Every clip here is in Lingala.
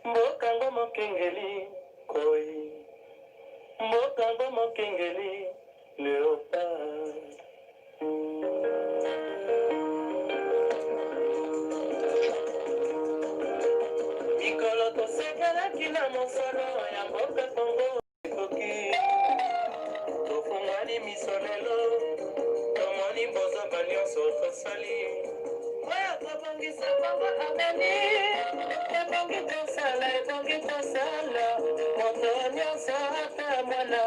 Mboka ngo mokengeli koi, mboka ngo mokengeli leopard. Mikolo tosekelaki na mosolo ya mboka Kongo ekoki, tofungwani miso lelo, tomoni bozoba nyonso tosali. Oyo kobongisa Kongo ameni, ebongi tosala, ebongi tosala, moto nyonso ata mwana.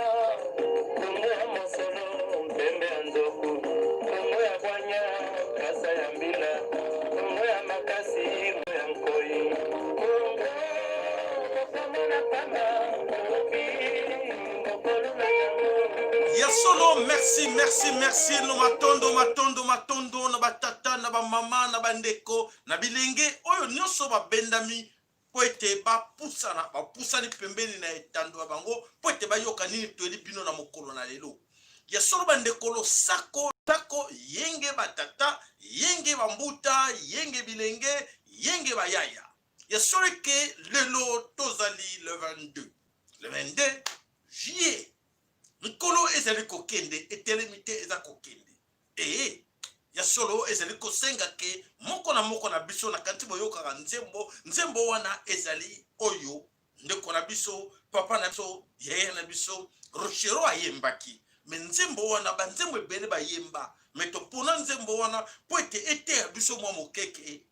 Kongo ya mosolo, mpembe ya nzoku, Kongo ya bwanya, kasa ya mbila, Kongo ya makasi, ya nkoi. Kongo okomona pamba, okoki okolula yango. Ya solo, merci, merci, merci. No matondo, matondo, matondo na batata, na bamama, na bandeko, na bilenge oyo nyonso babendami mpo ete bapusana, bapusani pembeni na etando ya bango mpo ete bayoka nini toyeli bino na mokolo na lelo. Ya solo bandeko, losako sako, yenge batata, yenge bambuta, yenge bilenge, yenge bayaya. Ya solo eke lelo tozali le 22, le 22 juillet. Mikolo ezali kokende, etelemi te, eza kokende. Ee, ya solo ezali kosenga ke moko na moko na biso, nakanisi boyokaka nzembo, nzembo wana ezali oyo ndeko na biso, papa na biso, yaya na biso Rochero ayembaki. Me nzembo wana, banzembo ebele bayemba, me topona nzembo wana mpo ete eteya biso mwa mokeke.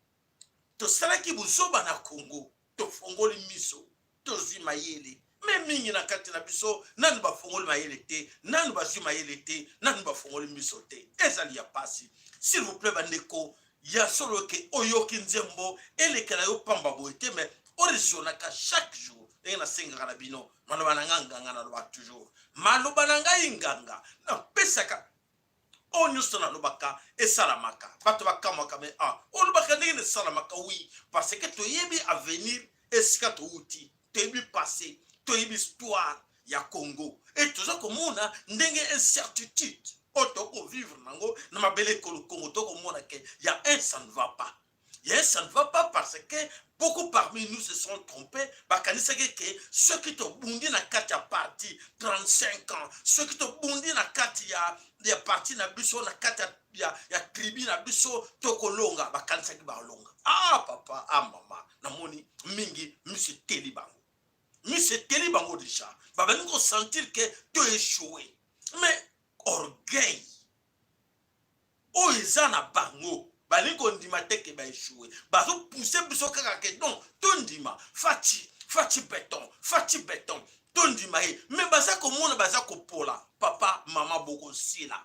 Tosalaki buzoba na Congo, tofongoli miso, tozwi mayele, me mingi na kati na biso nanu bafongoli mayele te, nanu bazwi mayele te, nanu bafongoli miso te. Ezali ya pasi. S'il vous plaît bandeko, ya solo ke oyoki nzembo elekela yo pamba boye te, me oresonaka chaque jour. Ndenge nasengaka na bino, maloba na ngai nganga, naloba toujours maloba na ngai nganga, napesaka oyo nyonso nalobaka esalamaka. Bato bakamwaka, me ah, olobaka ndenge na esalamaka? Oui, parce que toyebi avenir esika touti, toyebi passé, toyebi histoire ya Congo, e toza komona ndenge incertitude oyo tokovivre nango na mabele ekolo Congo. Tokomona ke ya un, ça ne va pas. Yes, ça ne va pas parce que beaucoup parmi nous se sont trompés. Bakanisaki ke soki tobundi na kati ya parti 35 ans, soki tobundi na kati ya parti na biso, na kati ya tribu na biso, tokolonga. Bakanisaki balonga. Ah papa, ah mama, namoni mingi miso eteli bango. Miso eteli bango déjà. Babandi ko sentir que to échoué. Mais orgueil oyo eza na bango, balingi kondima te ke ba échoué. Bazopousse biso kaka ke non, tondima Fatshi, Fatshi beton, Fatshi beton, tondima ye. Me baza komona baza kopola. Papa, mama, bokosila.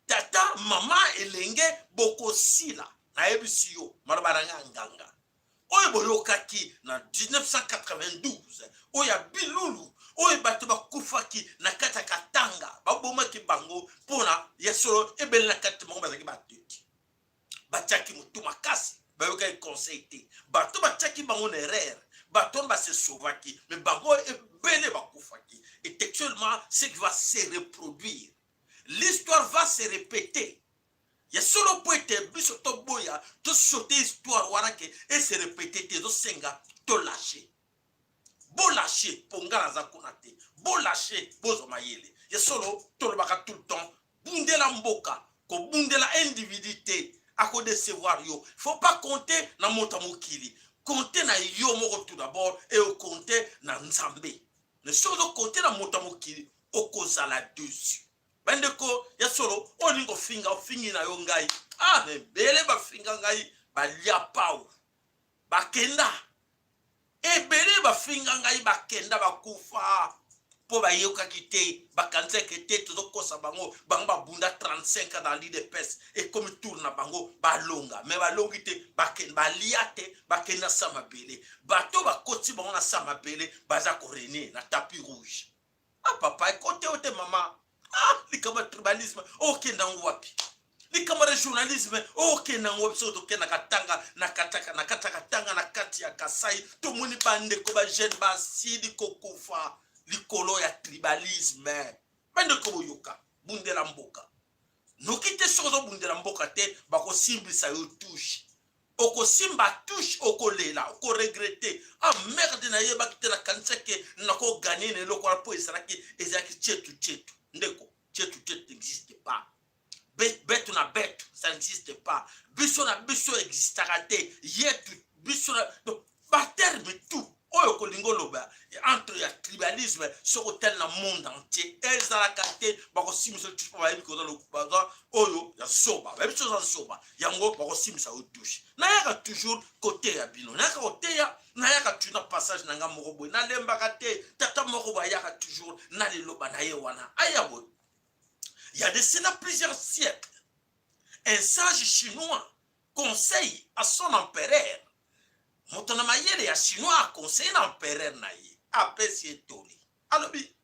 Tata, mama, elenge, bokosila. Nayebisi yo, maloba na nga nganga. Oyo boyokaki na 1992, oyo ya bilulu, oyo bato bakufaki na kati ya Katanga, babomaki bango mpona ya solo. Ebele na kati bango bazalaki bateti, batiaki motu makasi, bayokaki conseil te. Bato batiaki bango na erreur, bato wana base sauvaki, mais bango ebele bakufaki. Et textuellement, ce qui va se reproduire, l'histoire va se répéter. Ya solo, mpo ete biso toboya tosaute histoire wana ke ese répéter te, ezosenga tolâche, bolâche, mpo nga naza kuna te. Bolâche, bozwa mayele. Ya solo, tolobaka tout le temps, bundela mboka, kobundela individu te, akodecevoir yo. Faut pas compter na moto ya mokili, compter na yo moko tout d'abord, e ocompter na Nzambe. Mais soki ozocompter na moto ya mokili, okozala dessus. Bandeko, ya solo, oyo olingi kofinga, ofingi na yo ngai. Ah, ebele bafinga ngai, balia pau, bakenda. Ebele bafinga ngai, bakenda, bakufa mpo bayokaki te, bakanisaki te tozokosa bango. Bango babunda 35 ans dans l'UDPS, ekomi tour na bango balonga, me balongi te, bakende, balia te, bakende na sa mabele. Bato bakoti bango na sa mabele, baza korene na tapis rouge. Ah papa, ekote oyo te mama. Ah, likambo ya tribalisme okenda yango wapi? Likambo ya régionalisme okenda yango wapi? Soki tokendaka tanga na kati ya Katanga, na kati ya Kasai, tomoni bandeko bajeune basili kokufa likolo ya tribalisme. Bandeko, boyoka, bundela mboka noki te. Soki ozobundela mboka te, bakosimbisa yo touche. Okosimba touche, okolela, okoregrete. Ah merde, nayebaki te, nakanisaki nakoganye na eloko wana mpo ezalaki tietu tietu. Ndeko, tietu tietu n'existe pas. Betu na betu, ça n'existe pas. Biso na biso existaka te. Yetu biso na, donc baterme tout oyo kolinga oloba entre ya tribalisme, soki otali na monde entier ezalaka te. Bakosimisa touche mpo bayebi koza baza oyo ya zoba, bayebi so oza zoba, yango bakosimisa yo touche. Nayaka toujours koteya bino, nayaka koteya, nayaka toujours na passage na nga moko boye, nalembaka te. Tata moko boye ayaka toujours na liloba na ye wana, aya boye: il y a de cela plusieurs siècles, un sage chinois conseille à son empereur. Moto na mayele ya chinois aconseille na empereur na ye, apesi ye toli, alobi: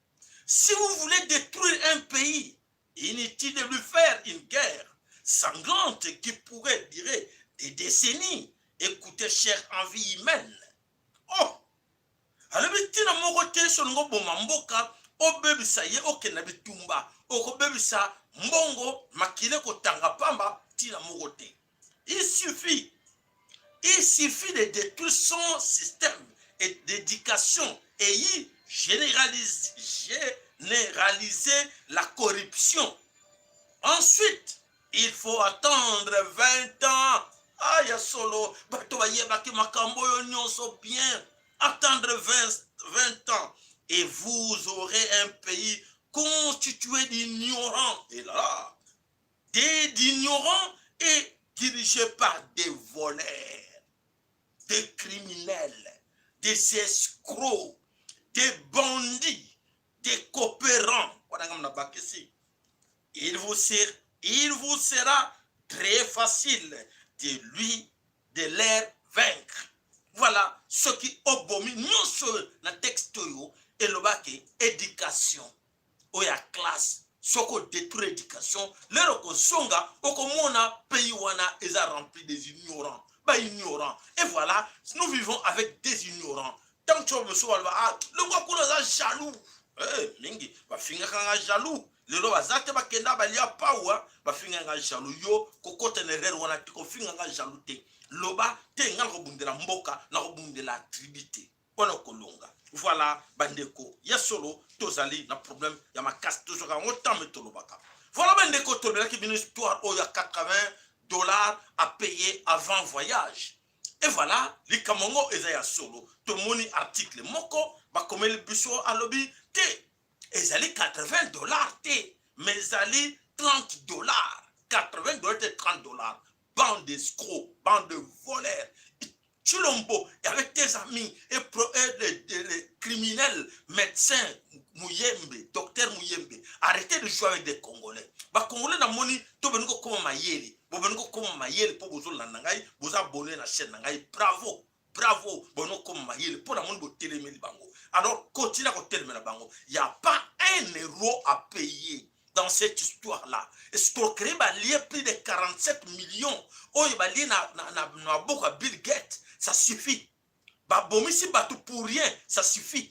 si vous voulez détruire un pays, inutile de lui faire une guerre sanglante qui pourrait durer des décennies et coûter cher en vie humaine. Oh, alobi ntina moko te so olingi oboma mboka, obebisa ye, okenda bitumba, okobebisa mbongo, makili ekotanga pamba, ntina moko te. Il suffit de détruire son système et d'éducation et y généraliser la corruption. Ensuite, il faut attendre 20 ans. Ah, ya solo, bato bayebaki makambo oyo nyonso bien. Attendre 20, 20 ans et vous aurez un pays constitué d'ignorants. Et là, des d'ignorants et dirigé par des voleurs, des criminels, des escrocs, des bandits, des coopérants. Il vous sera très facile de les vaincre. Voilà ce qui obomi nyonso na texte oyo elobaki éducation oyo ya classe. Soki odétruire éducation, lero kozonga okomona pays wana eza rempli des ignorants, baignorants. Et voilà, nous vivons avec des ignorants. Tant que mosusu baloba: ah, longwa kuna, aza jaloux. Eh, mingi bafingaka nga jaloux, lelo baza te, bakenda balia pawa, bafinga nga jaloux. Yo kokota na erreur wana te, kofinga nga jaloux te. Loba te, nga nakobundela mboka, nakobundela tribu te, mpona kolonga. Voilà, bandeko, ya solo tozali na problème ya makasi, tozwaka yango ntango tolobaka. Voilà, bandeko, tolobelaki bino histoire oyo ya 80 $ à payer avant voyage. Et voilà, likambo yango eza ya solo. Tomoni article moko bakomeli biso, alobi te ezali 80 $ te, mais ezali 30 $. 80 $ te, 30 $. Bande d'escrocs, bande de voleurs. Chilombo, avec tes amis et les criminels, médecins Mouyembe, docteur Mouyembe, arrêtez de jouer avec des Congolais. Ba Congolais na moni, to beni ko koma mayele, bo beni ko koma mayele po bozo landa ngai, boza abonné na chaîne na ngai. Bravo. Bravo, bono koma mayele po na moni bo telemeli bango. Alors continue ko telemela bango. Il y a pas un euro à payer dans cette histoire-là. Escroquerie balie plus de 47 millions oyo balie na maboko ya Bill Gates, ça suffit. Babomisi bato pour rien, ça suffit.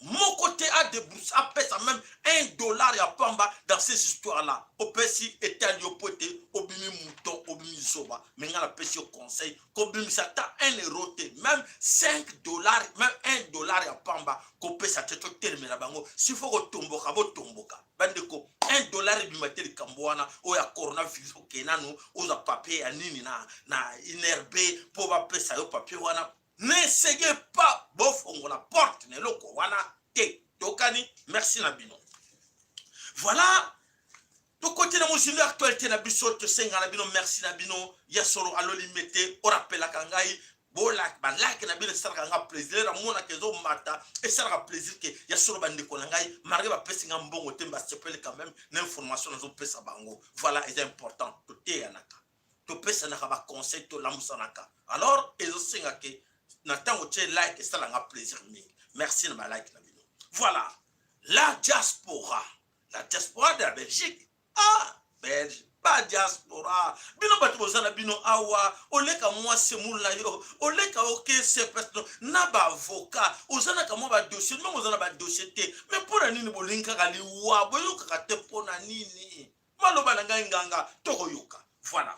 Moko te adébourse, apesa même 1 dollar ya pamba dans ces histoires-là. Opesi, etali yo po ete obimi mouton, obimi zoba. Me ngai napesi yo conseil: kobimisa ata 1 euro te, même 5 dollars, même 1 dollar ya pamba kopesa te. Totelemela bango. S'il faut kotomboka, botomboka. Bandeko, 1 dollar ebima te. Likambo wana oyo ya coronavirus, okende nanu ozwa papier ya nini na INRB mpo bapesa yo papier wana. N'essayez pas, bofongola porte na eloko wana te. Tokani, merci na bino. Voilà, tokoti na mozindo ya actualité na biso. Tosenga na bino, merci na bino ya solo. Alolime te, orapelaka ngai balike na bino, esalaka nga plaisir. Namonaka ezomata, esalaka plaisir ke ya solo bandeko na ngai, malgré bapesi nga mbongo te, basepeli quand même na information nazopesa bango. Voilà, eza important. Toteyanaka, topesanaka baconseil, tolamusanaka. Alors ezosenga ke na ntango tie like, esalanga plaisir mingi. Merci na balike na bino. Voilà, la diaspora, la diaspora de la Belgique. Ah, Belge, badiaspora, bino bato boza na bino awa, oleka mwasi emula yo, oleka oke CPS na baavocat, oza na kamwa badossier, meme oza na badossier te. Me mpo na nini bolingi kaka liwa? Boyokaka te mpo na nini? Maloba na ngai nganga, tokoyoka. Voilà.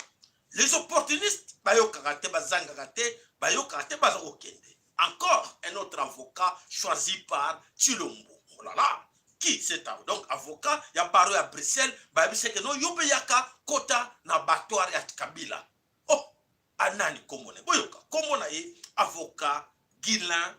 Les opportunistes bayokaka te, bazangaka te, bayokaka te, baza kokende. Encore un autre avocat choisi par Tshilombo. Oh là là, qui c'est? Donc avocat ya barreau ya Bruxelles, bayebisaki no yo mpe yaka kota na abattoir ya Kabila. Oh, anani kombo na ye? Boyoka kombo na ye, avocat Guilain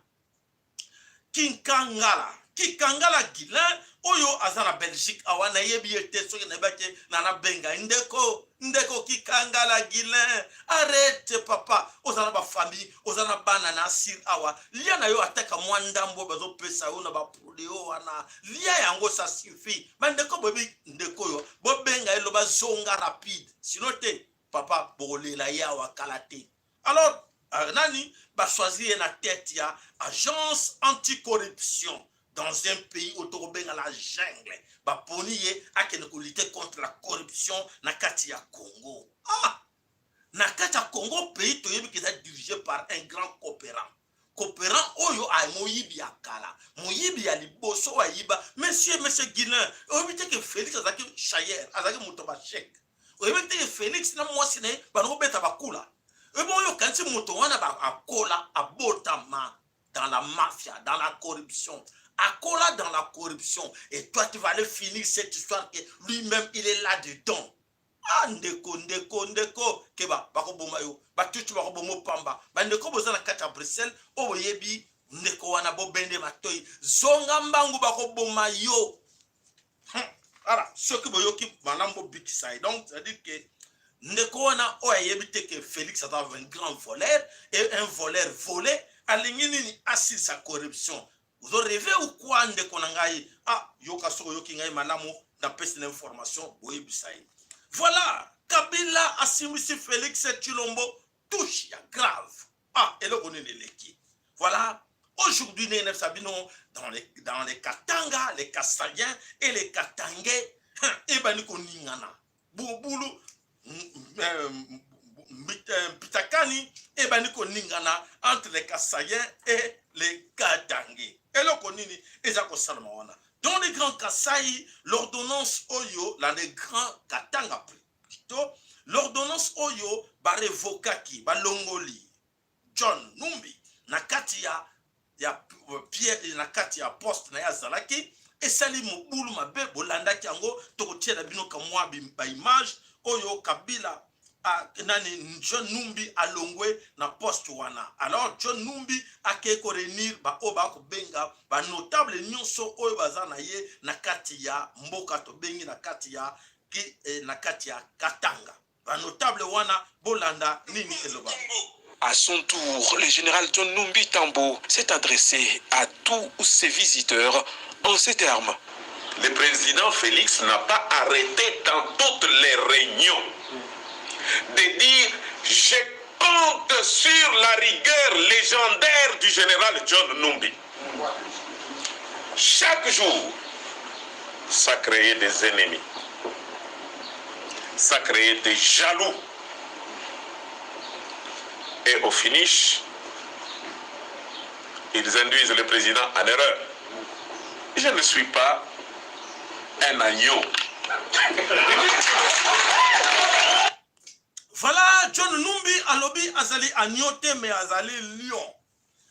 Kinkangala, Kikangala Guilain, oyo aza na Belgique awa. Nayebi ye te. Soki nayebaki na nabenga ndeko, ndeko Kikangala Guilain, arrête papa, oza na bafamille, oza na bana na asir awa. Lia na yo ataka mwa ndambo bazopesa yo na baproduit wana, lia yango, ça suffit. Bandeko, boyebi ndeko oyo, bobenga ye, loba zonga rapide, sinon te papa, bokolela ye awa kala te. Alors nani bachoisir ye na tête ya agence anticorruption dans un pays oyo tokobenga la jungle? Baponi ye akende kolutter contre la corruption na kati ya Congo. Ah, na kati ya Congo, pays toyebi ke eza dirigé par un grand coopérant, coopérant oyo moyibi ya kala, moyibi ya liboso oyo ayiba. Monsieur, monsieur Guilin, oyebi te ke Félix azalaki chayer, azalaki moto bachèque? Oyebi te ke Félix na mwasi na ye bana kobeta bakula? Oyebi oyo okanisi moto wana akola, abotama dans la mafia, dans la corruption, akola dans la corruption, et toi tu vas aller finir cette histoire que lui-même il est là dedans? Ah, ndeko, ndeko, ndeko, keba, bakoboma yo, batutu bakoboma pamba. Bandeko boza na kati ya Bruxelles oyo boyebi ndeko wana, bobende matoi, zonga mbangu, bakoboma yo. Voilà, soki boyoki malamu, bobikisa ye. Donc c'est à dire que ndeko wana oyo ayebi te ke Félix aza un grand voleur et un voleur volé, alingi nini? Asilisa corruption. Ozo rêver ou quoi, ndeko na ngai? Ah, yoka, soki oyoki ngai malamu, napesi na information, boyebisa ye. Voilà, Kabila asimbisi Félix Tshilombo touche ya grave. Ah, eloko nini eleki? Voilà, aujourd'hui ndenge nayebisa bino, dans les Katanga, les Kasaïens et les Katangais ebandi koningana, bubulu mpitakani ebandi koningana entre les Kasaïens et les Katangais. Eloko nini eza kosalama wana dans les grands Kasai? L'ordonnance oyo, dans les grands Katanga plutôt, l'ordonnance oyo barevokaki, balongoli John Numbi na kati ya Pierre, na kati ya poste na ye azalaki, esali mobulu mabe. Bolandaki yango, tokotiela bino kamwa baimage oyo Kabila a, nani, John Numbi alongwe na poste wana. Alors John Numbi akei koréunir baoyo bakobenga banotable nyonso oyo baza na ye na kati ya mboka tobengi na kati ya, ki, eh, na kati ya Katanga. Banotable wana, bolanda nini eloba. À son tour, le général John Numbi Tambo s'est adressé à tous ses visiteurs en ces termes. Le président Félix n'a pas arrêté dans toutes les réunions de dire: je compte sur la rigueur légendaire du général John Numbi. Chaque jour, ça créait des ennemis. Ça créait des jaloux. Et au finish, ils induisent le président en erreur. Je ne suis pas un agneau. Voilà, John Numbi alobi azali agneau te, mais azali lion,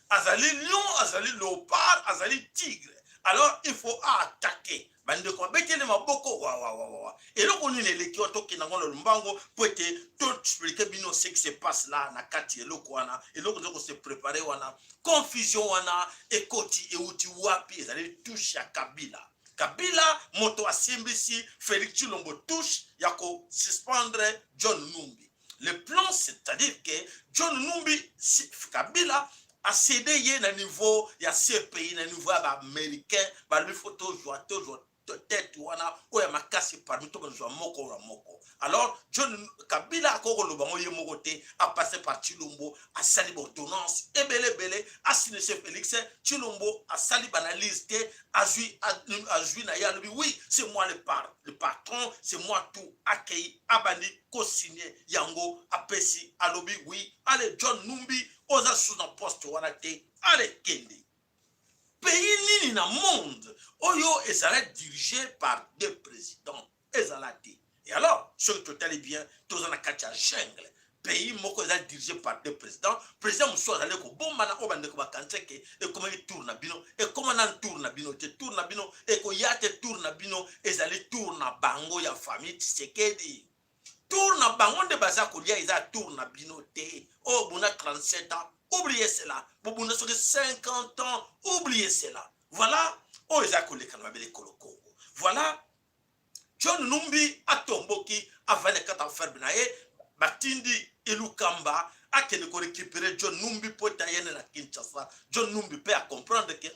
azali lion, azali léopard, azali tigre. Alors il faut attaquer. Bandeko babeteli maboko wawawawa. Eloko nini eleki wa? Tokende yango na lombango po ete toexpliquer bino ce qui se passe là na kati. Eloko wana, eloko eza kose préparer wana, confusion wana ekoti, euti wapi? Ezali touche ya Kabila. Kabila moto asimbisi Félix Tshilombo touche ya kosuspendre John Numbi. Le plan, c'est-à-dire que John Numbi, Kabila acédé ye na niveau ya CPI, na niveau ya baaméricain. Balobi faut tozwa, tozwa tête wana oyo ya makasi parmi, tokozwa moko na moko. Alors John Kabila akoki koloba ngo ye moko te, apasse par Tshilombo, asali baordonnance ebele ebele, asinese Félix Tshilombo, asali baanalyse te, azwi, azwi na ye, alobi: oui, c'est moi le patron, c'est moi tout. Akei, abandi kosigne yango, apesi, alobi: oui, allez, John Numbi, oza sous na poste wana te, allez, kende. Pays nini na monde oyo ezala dirigé par deux présidents? Ezala te. Et alors soki totali bien, toza na kati ya jungle. Pays moko eza dirigé par deux présidents. Président mosusu azali kobombana. Oyo bandeko bakanisa ke ekomaki tour na bino, ekoma nanu tour na bino te. Tour na bino ekoya te. Tour na bino ezali tour na bango ya famille Tshisekedi. Tour na bango nde baza kolia, eza tour na bino te. Oyo bunda 37 ans, oubliez cela. Bobunda soki 50 ans, oubliez cela. Voilà oyo eza koleka na mabele ekolo Congo. Voilà, John Numbi atomboki, avandi kata ferme na ye. Batindi Ilunkamba akende korécupérer John Numbi mpo ete ayende na Kinshasa. John Numbi mpe acomprendre ke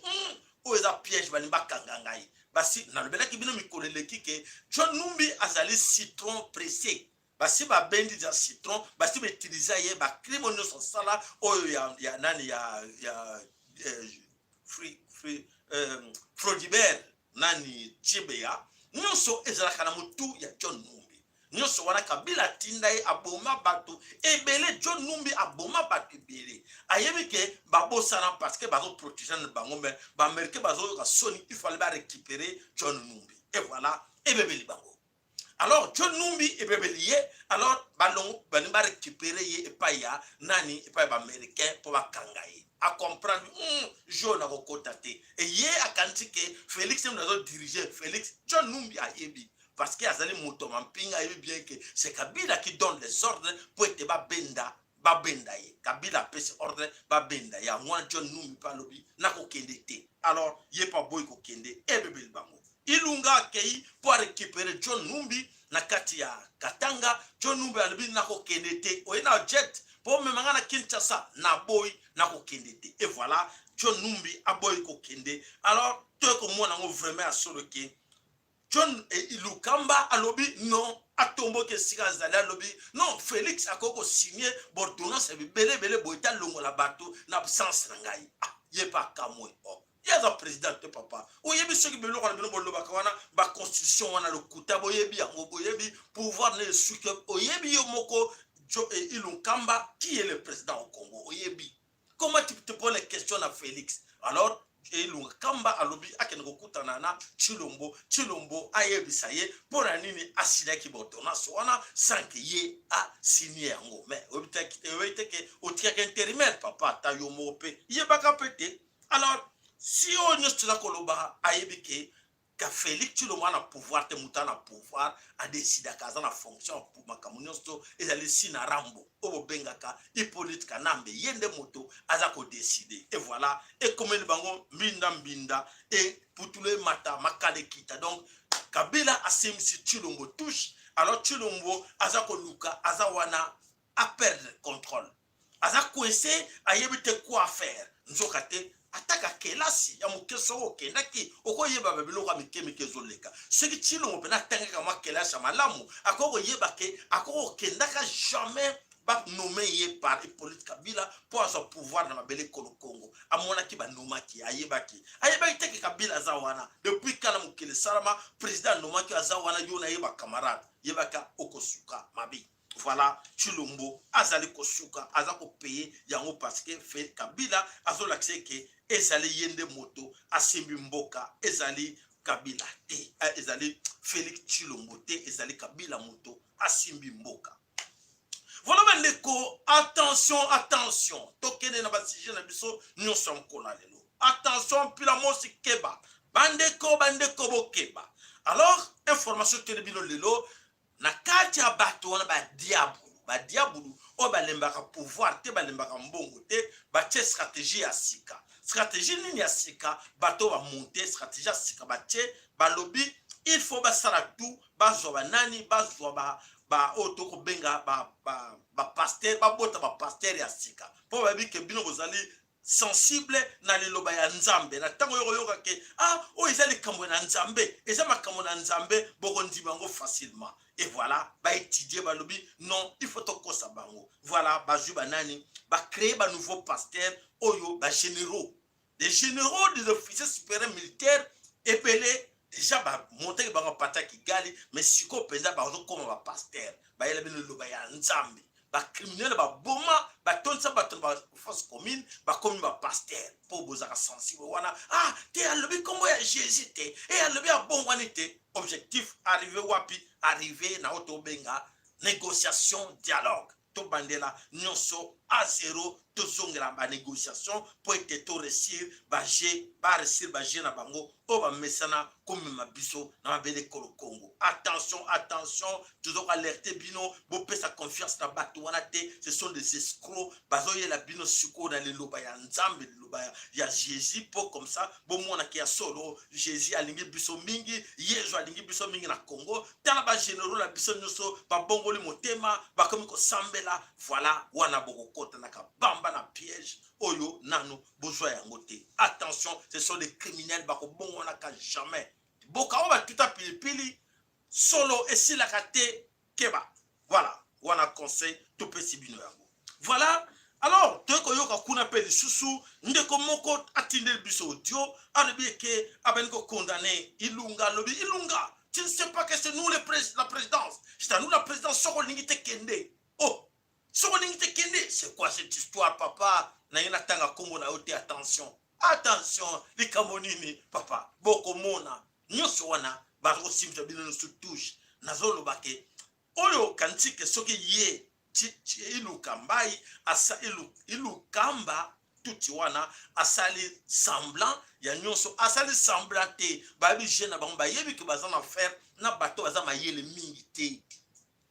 oyo eza piège, balingi bakanga ngai. Basi nalobelaki bino mikolo eleki ke John Numbi azali citron pressé. Basi babendi za citron, basi bautiliza ye. Bacrime nyonso asala oyo ya nani ya Floribert nani Chebeya, nyonso ezalaka na motu ya John Numbi. Nyonso wana Kabila atinda ye aboma bato ebele. John Numbi aboma bato ebele, ayebi ke babosana parce que bazoprotéger na bango, mais baaméricain bazoyoka soni. Il fallait barécupérer John Numbi et voilà, ebebeli bango. Alors John Numbi ebebeli ye. Alors balongo balingi barécupérer ye epai ya nani? Epai ya baaméricain mpo bakanga ye. Acomprendre jo nakokota te. E ye akanisi ke Félix nde azodirige. Félix, John Numbi ayebi parce que azali moto mampinga, ayebi bien ke c'est Kabila qui donne les ordres mpo ete babenda ye. Kabila apesi ordre babenda ye. Yango wana John Numbi mpe alobi nakokende te. Alors ye mpe aboyi kokende, ebebeli bango. Ilunga akei mpo arécupérer John Numbi na kati ya Katanga. John Numbi alobi nakokende te. Oye na jet mpo omema nga na Kinshasa, naboyi, nakokende te. Et voilà, John Numbi aboyi kokende. Alors toye komona yango vraiment ya solo ke John Ilunkamba alobi non, atomboki esika azali, alobi non, Félix akoki kosigne baordonnance ya bibele ebele boye te, alongola bato na absence na ngai. Ah, ye mpe akamwe. Oh, ye aza président te. Papa, oyebi soki biloko na bino bolobaka wana, baconstitution wana lokuta, boyebi yango, boyebi pouvoir na esuki. Oyebi yo moko Ilunkamba qui est le président au Congo? Oyebi comment tu te poses les questions na Félix? Alors Ilunkamba alobi akende kokutana na Tshilombo. Tshilombo ayebisa ye mpo na nini asilaki baordonnance wana sans ke ye asigne yango. Mais oyebi te ke otikaki intérimaire, papa, ata yo moko mpe yebaka mpe te. Alors si oyo nyonso toza koloba, ayebi ke ka Félix Tshilombo ana pouvoir te. Moto ana pouvoir adesidaka, aza na fonction. Makambo nyonso ezali si na Rambo oyo bobengaka Hippolyte Kanambe, ye nde moto aza kodécider. Et voilà, ekomeli bango mbinda mbinda, e putulu emata, makala ekita. Donc Kabila asimbisi Tshilombo touche. Alors Tshilombo aza koluka, aza wana aperdre contrôle, aza coincé, ayebi te quoi faire. Nzoka te ataka kelasi ya moke, soki okendaki okoyeba babiloko ya mike mike ezoleka. Soki Tshilombo mpena atangaka mwa kelasi ya malamu, akoki koyeba ke akoki kokendaka jamais banome ye par Hippolyte Kabila mpo azwa pouvoir na mabele ekolo Congo. Amonaki banomaki, ayebaki te ke Kabila aza wana depuis kala. Mokili esalama, président anomaki, aza wana. Yo nayeba, camarade, yebaka okosuka mabe. Voilà, Tshilombo azali kosuka, aza kopayer yango parce que Kabila azolakisa eke ezali ye nde moto asimbi mboka, ezali Kabila te, ezali Félix Tshilombo te, ezali Kabila moto asimbi mboka. Voilà bandeko, attention, attention, tokende na basujet na biso nyonso ya mokolo ya lelo. Attention, mpila mosi keba, bandeko, bandeko bokeba. Alors information tele bino lelo na kati ya bato wana, badiabulu, badiabulu oyo balembaka pouvoir te, balembaka mbongo te, batie stratégie ya sika. Stratégie nini ya sika? Bato bamonte stratégie ya sika, batie, balobi il faut basala tout, bazwa banani, bazwa ba oyo tokobenga bapasteur, babota bapasteur ya sika, mpo bayebi ke bino bozali sensible na liloba ya Nzambe. Na ntango oyo koyoka ke ah, oyo eza likambo na Nzambe, eza makambo na Nzambe, bokondima yango facilement. Et voilà, baétudie, balobi non, il faut tokosa bango. Voilà, bazwi banani, bacréer banouveau pasteur oyo bagénéraux, des généraux, des officiers supérieurs militaires ebele déjà bamontaki bango pata Kigali. Mais sikoyo mpenza bazokóma bapasteur, bayela bino liloba ya Nzambe. Bacriminel baboma, batondisa bato na bafosse commune, bakomi bapasteur mpo bozalaka sensible wana. Ah te, alobi nkombo ya Jésus te, e alobi abongwani te. Objectif arrivé wapi? Arrivé na oyo tobenga négociation, dialogue. Tobandela nyonso a zero, tozongela banégociation mpo ete toréussir bajeux, baréussir bajeux na bango oyo bamesana komema biso na mabele ekolo Congo. Attention, attention, toza koalerter bino, bopesa confiance na bato wana te. Ce sont des escrocs. Bazoyela bino sikoyo na liloba ya Nzambe, liloba ya Jésus, mpo comme ça bomonaki ya solo Jésus alingi biso mingi, Yesu alingi biso mingi na Congo. Tala, bagénéraux na biso nyonso babongoli motema, bakomi kosambela. Voilà, wana bokokota na kabamba na piège oyo nanu bozwa yango te. Attention, ce sont des criminels, bakobongwanaka jamais. Boka oyo batuta pilipili, solo esilaka te. Keba. Voilà, wana conseil topesi bino yango. Voilà, alors toyei koyoka kuna mpe lisusu ndeko moko atindeli biso audio, alobi eke abandi kocondamner Ilunga. Alobi: "Ilunga, tu ne sais pas que c'est nous le prés la présidence, c'est à nous la présidence. Soko olingi te, kende. Oh, soko olingi te, kende." C'est quoi cette histoire, papa? Naye natanga nkombo na yo te. Attention, attention, likambo nini, papa? Bokomona nyonso wana bazokosimbisa bino nyonso touche. Nazoloba ke oyo kanti ke soki ye iluka mbai asa ilukamba tuti wana asali semblant ya nyonso, asali semblant te. Bayebi jeu na bango, bayebi ke baza na affaire na bato baza mayele mingi te.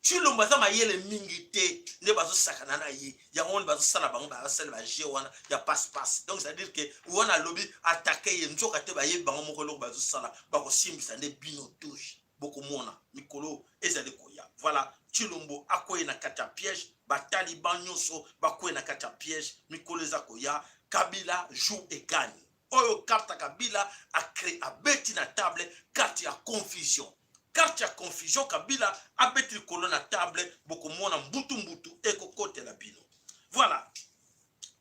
Tshilombo aza mayele mingi te, nde bazosakana na ye yango wana, bazosala bango, bazosala bajeux wana ya passe-passe. Donc c'est à dire ke wana alobi attaquer ye, nzoka te bayebi bango moko eloko bazosala, bakosimbisa nde bino touche. Bokomona mikolo ezali koya. Voilà, Tshilombo akwei na kati ya piège, bataliban nyonso bakwei na kati ya piège. Mikolo eza koya, Kabila joue et gagne. Oyo carte Kabila acré, abeti na table, carte ya confusion, carte ya confusion Kabila abeti likolo na table. Bokomona mbutu mbutu ekokotela bino. Voilà,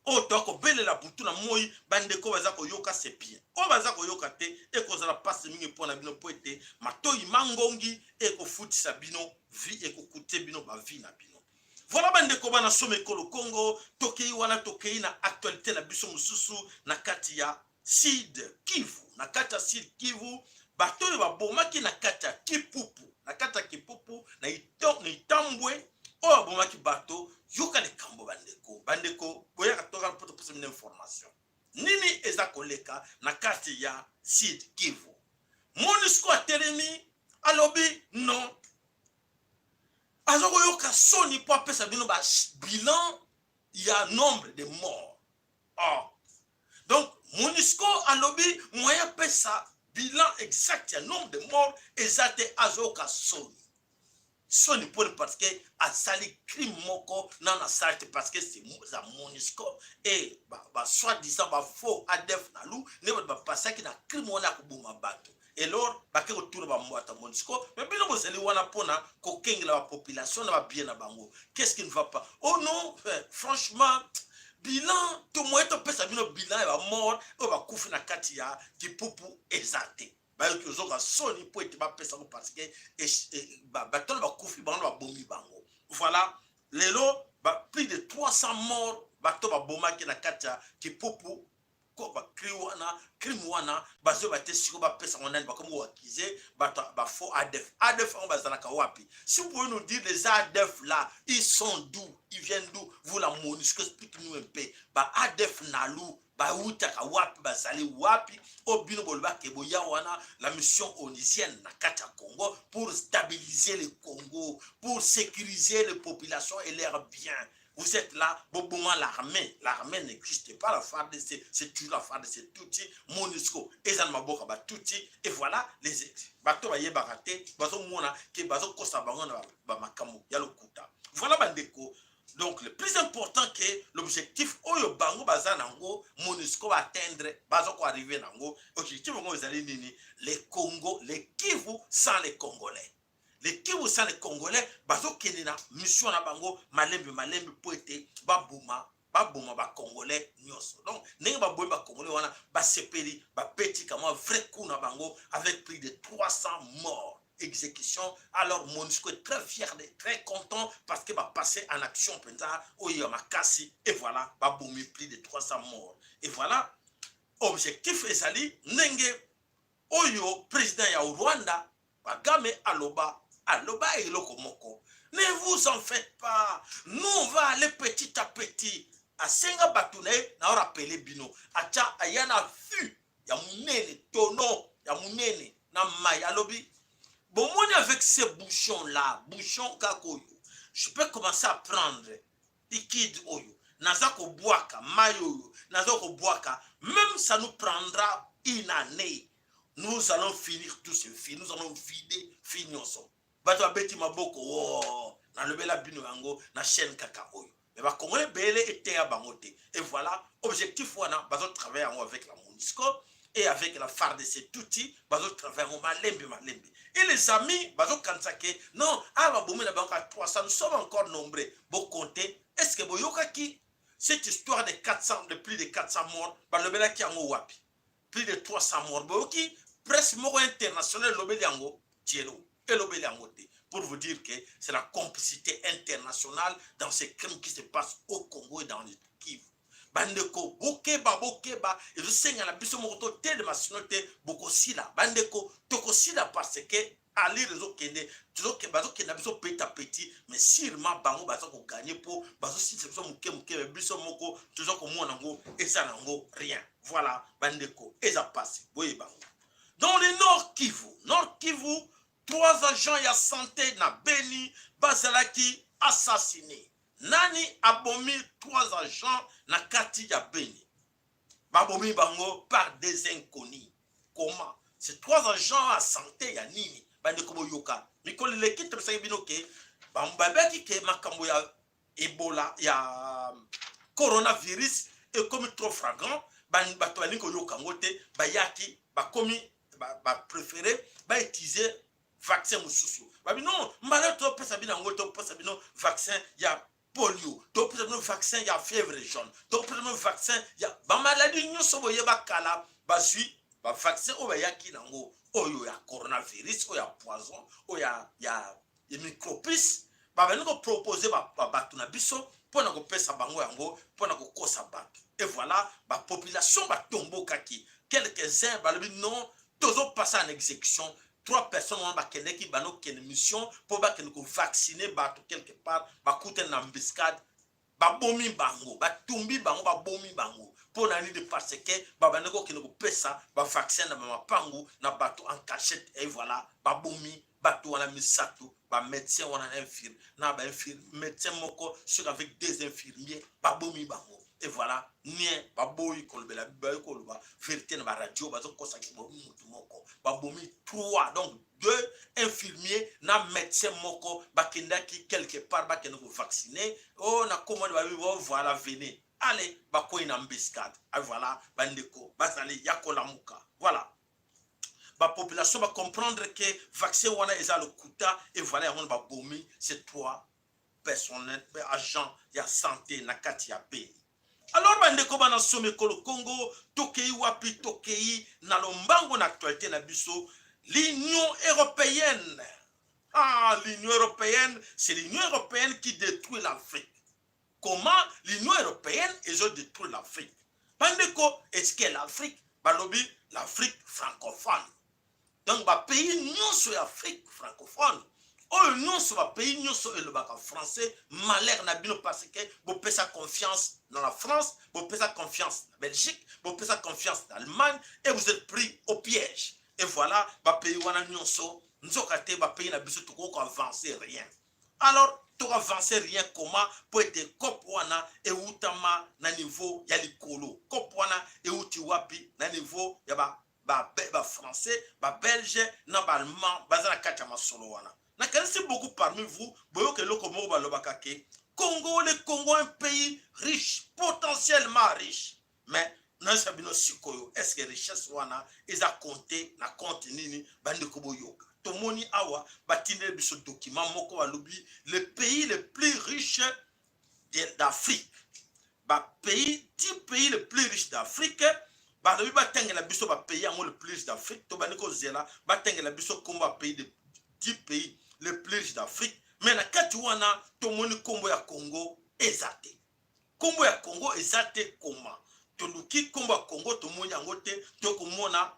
oyo toya kobelela butu na moi, bandeko baza koyoka, c'est bien. Oyo baza koyoka te, ekozala mpasi mingi mpo na bino, mpo ete matoi mangongi ekofutisa bino vie, ekokute bino bavie na bino. Voilà, bandeko bana soma ekolo Congo, tokei wana, tokei na actualité na biso mosusu na kati ya Sud Kivu. Na kati ya Sud Kivu, bato oyo babomaki na kati ya Kipupu, na kati ya Kipupu na Itambwe, oyo babomaki bato, yoka likambo, bandeko. Bandeko, boyaka toka mpo topesa bino information nini eza koleka na kati ya Sud Kivu. MONUSCO atelemi, alobi non, aza koyoka soni mpo apesa bino babilan ya nombre de morts. Oh. Donc MONUSCO alobi moyen apesa bilan exact ya nombre de morts eza te. Azoyoka soni, soni mponi? Parce que asali crime moko nano asali te, parce que eza MONUSCO e basoi-disant bafaux ADF NALU nde bato bapasaki na crime wana ya koboma bato. Elor bake kotuna bato ya MONUSCO: "Mais bino bozali wana mpona kokengela bapopulation na babiens na bango, qu'est ce qui ne va pas?" "Oh non, franchement, bilan to moyen topesa bino bilan ya bamort oyo bakufi na kati ya Kipupu eza te." Bayoki ozoka soni mpo ete bapesa ngo, parce que bato wana bakufi, bango na babomi bango. Voilà, lelo plus de 300 morts, bato babomaki na kati ya Kipupu. Ko bacri wana, crime wana, bazoyeba te sikoyo bapesa ngo nani. Bakomi koaccuser bato bafaux ADF. ADF yango bazalaka wapi? Si vous pouvez nous dire, les ADF là, ils sont d'où? Ils viennent d'où? Vous, la MONUSCO, explique-nous un peu. Ba ADF NALU bautaka wapi? Bazali wapi? Oyo bino bolobaka boya wana, la mission onusienne na kati ya Congo pour stabiliser le Congo, pour sécuriser les populations et leurs biens, vous êtes là, boboma l'armée. L'armée n'existe pas, la FARDC, c'est toujours la FARDC Tutsi, MONUSCO, eza na maboka ba Tutsi, et voilà, les bato bayebaka te, bazomona ke bazokosa bango na bamakambo ya lokuta. Voilà, bandeko, donc le plus important que l'objectif oyo bango baza nango, MONUSCO baatteindre, baza koarriver nango. Objectif yango ezali nini? Le Congo, le Kivu sans les Congolais, le Kivu sans les Congolais. Bazokende na mission na bango malembe malembe mpo ete baboma, baboma bacongolais nyonso. Donc ndenge babomi bacongolais wana, basepeli, babeti kamwa vrai coup na bango avec plus de 300 morts, exécution. Alors MONUSCO est très fier, très content, parce que bapassé en action mpenza oyo ya makasi. Et voilà, babomi plus de 300 morts. Et voilà, objectif ezali ndenge oyo président ya Rwanda Kagame aloba, aloba eloko moko. Ne vous en faites pas, nous on va aller petit à petit. Asenga bato na ye, na rappeler bino, atya aya na fût ya monene, tonneau ya monene na mai, alobi: bomoni, avec ces bouchons là, bouchon kaka oyo, je peux commencer à prendre liquide oyo naza kobwaka, mai oyo naza kobwaka, même ça nous prendra une année, nous allons finir tout ce fût, nous allons vider fût nyonso. Bato babeti maboko. Wo nalobela bino yango na chaîne kaka oyo, mais bakongole ebele eteya bango te. Et voilà, objectif wana bazotravaille yango avec la MONUSCO et avec la FARDC tuti, bazotravaille yango malembe malembe. Et les amis bazokanisa ke non, awa babomi na bango ka 300, nous sommes encore nombreux. Bocompte, est ce que boyokaki cette histoire de 400, de plus de 400 morts? Balobelaki yango wapi? Plus de 300 morts, boyoki presse moko internationale elobeli yango? Tielo elobeli yango te. Pour vous dire que c'est la complicité internationale dans ces crimes qui se passent au Congo et dans le Kivu. Bandeko, bokeba, bokeba, ezosenga na biso moko totelema, sino te bokosila. Bandeko, tokosila, parce que alire ezokende, bazokende biso petit à petit, mais sûrement bango baza kogagner, mpo bazosilisa biso moke moke, mais biso moko toza komona yango eza nango rien. Voilà, bandeko, eza pasi, boyeba yango. Dans le Nord Kivu, Nord Kivu, trois agents ya santé na Beni bazalaki assassiné. Nani abomi trois agents na kati ya Beni? Babomi bango par des inconnus. Comment ces trois agents ya santé ya nini? Bandeko, boyoka, mikolo eleki tobisaki bino ke babaki ke makambo ya Ebola, ya coronavirus ekomi trop flagrant, bato balingi koyoka yango te. Bayaki, bakomi bapréféré bautiliser vaccin mosusu. Babi non, mbala topesa bino yango, topesa bino vaccin ya polio, topesa bino vaccin ya fièvre jaune, topesa bino vaccin ya bamaladi nyonso boyeba kala. Bazwi bavaccin oyo bayaki nango, oyo ya coronavirus, oyo ya poison, oyo ya micropuce, babandi kopropose bato na biso mpona kopesa bango yango, mpona kokosa bato. Et voilà, bapopulation batombokaki. Quelques-uns balobi non, tozopasa en exécution. Trois personnes wana bakendeki, banokende mission mpo bakende kovaccine bato quelque part, bakutani na embuscade, babomi bango, batumbi bango, babomi bango. Mpo na nini? Parce que babandi kokende kopesa bavaccin na bamapangu na bato en cachette. Et voilà, babomi bato wana misato, bamédecin wana na infirme na bainfirme, médecin moko soki avec deux infirmiers, babomi bango. Et voilà, nien baboyi kolobela, baboyi koloba vérité na baradio, bazokosaki babomi motu moko, babomi trois. Donc deux infirmiers na médecin moko bakendaki quelque part, bakende kovaccine. O na komoni babi o, voilà, venez, allez, bakwei na embuscade. Ah, voilà, bandeko bazali ya kolamuka. Voilà, bapopulation bacomprendre ke vaccin wana eza lokuta. Et voilà, yango na babomi ces trois personnel, agent ya santé na kati ya Beni. Alors bandeko, bana somi ekolo Congo, tokei wapi? Tokei na lombango na actualité na biso, l'Union européenne. Ah, l'Union européenne, c'est l'Union européenne qui détruit l'Afrique. Comment l'Union européenne ezodétruire l'Afrique, bandeko? Est ce que l'Afrique, balobi l'Afrique francophone, donc bapays nyonso ya Afrique francophone, oyo nyonso, bapays nyonso elobaka français, malheur na bino, parce que bopesa confiance dans la France, bopesa confiance na Belgique, bopesa confiance na Allemagne, et vous êtes pris au piège. Et voilà, bapays wana nyonso, nzoka te bapays na biso tokoki koavance rien. Alors tokoavance rien comment? Mpo ete cope wana ewutama na niveau ya likolo. Cope wana ewuti wapi? Na niveau ya bafrançais, babelge na baallemand, baza na kati ya masolo wana. Nakanisi beaucoup parmi vous boyoka eloko moko balobaka ke Congo, le Congo, un pays riche, potentiellement riche. Mais nayesa bino sikoyo, est ce que richesse wana eza compte na compte nini? Bandeko, boyoka, tomoni awa batindeli biso document moko, balobi le pays le plus riche d'Afrique, bapays, 10 pays le plus riche d'Afrique. Balobi batangela biso bapays yango le plus riche d'Afrique. Tobandi kozela batangela biso nkombo ya pays de 10 pays le plus riche d'Afrique, mais na kati wana tomoni nkombo ya Congo eza te. Nkombo ya Congo eza te. Koma toluki nkombo ya Congo, tomoni yango te. Tokomona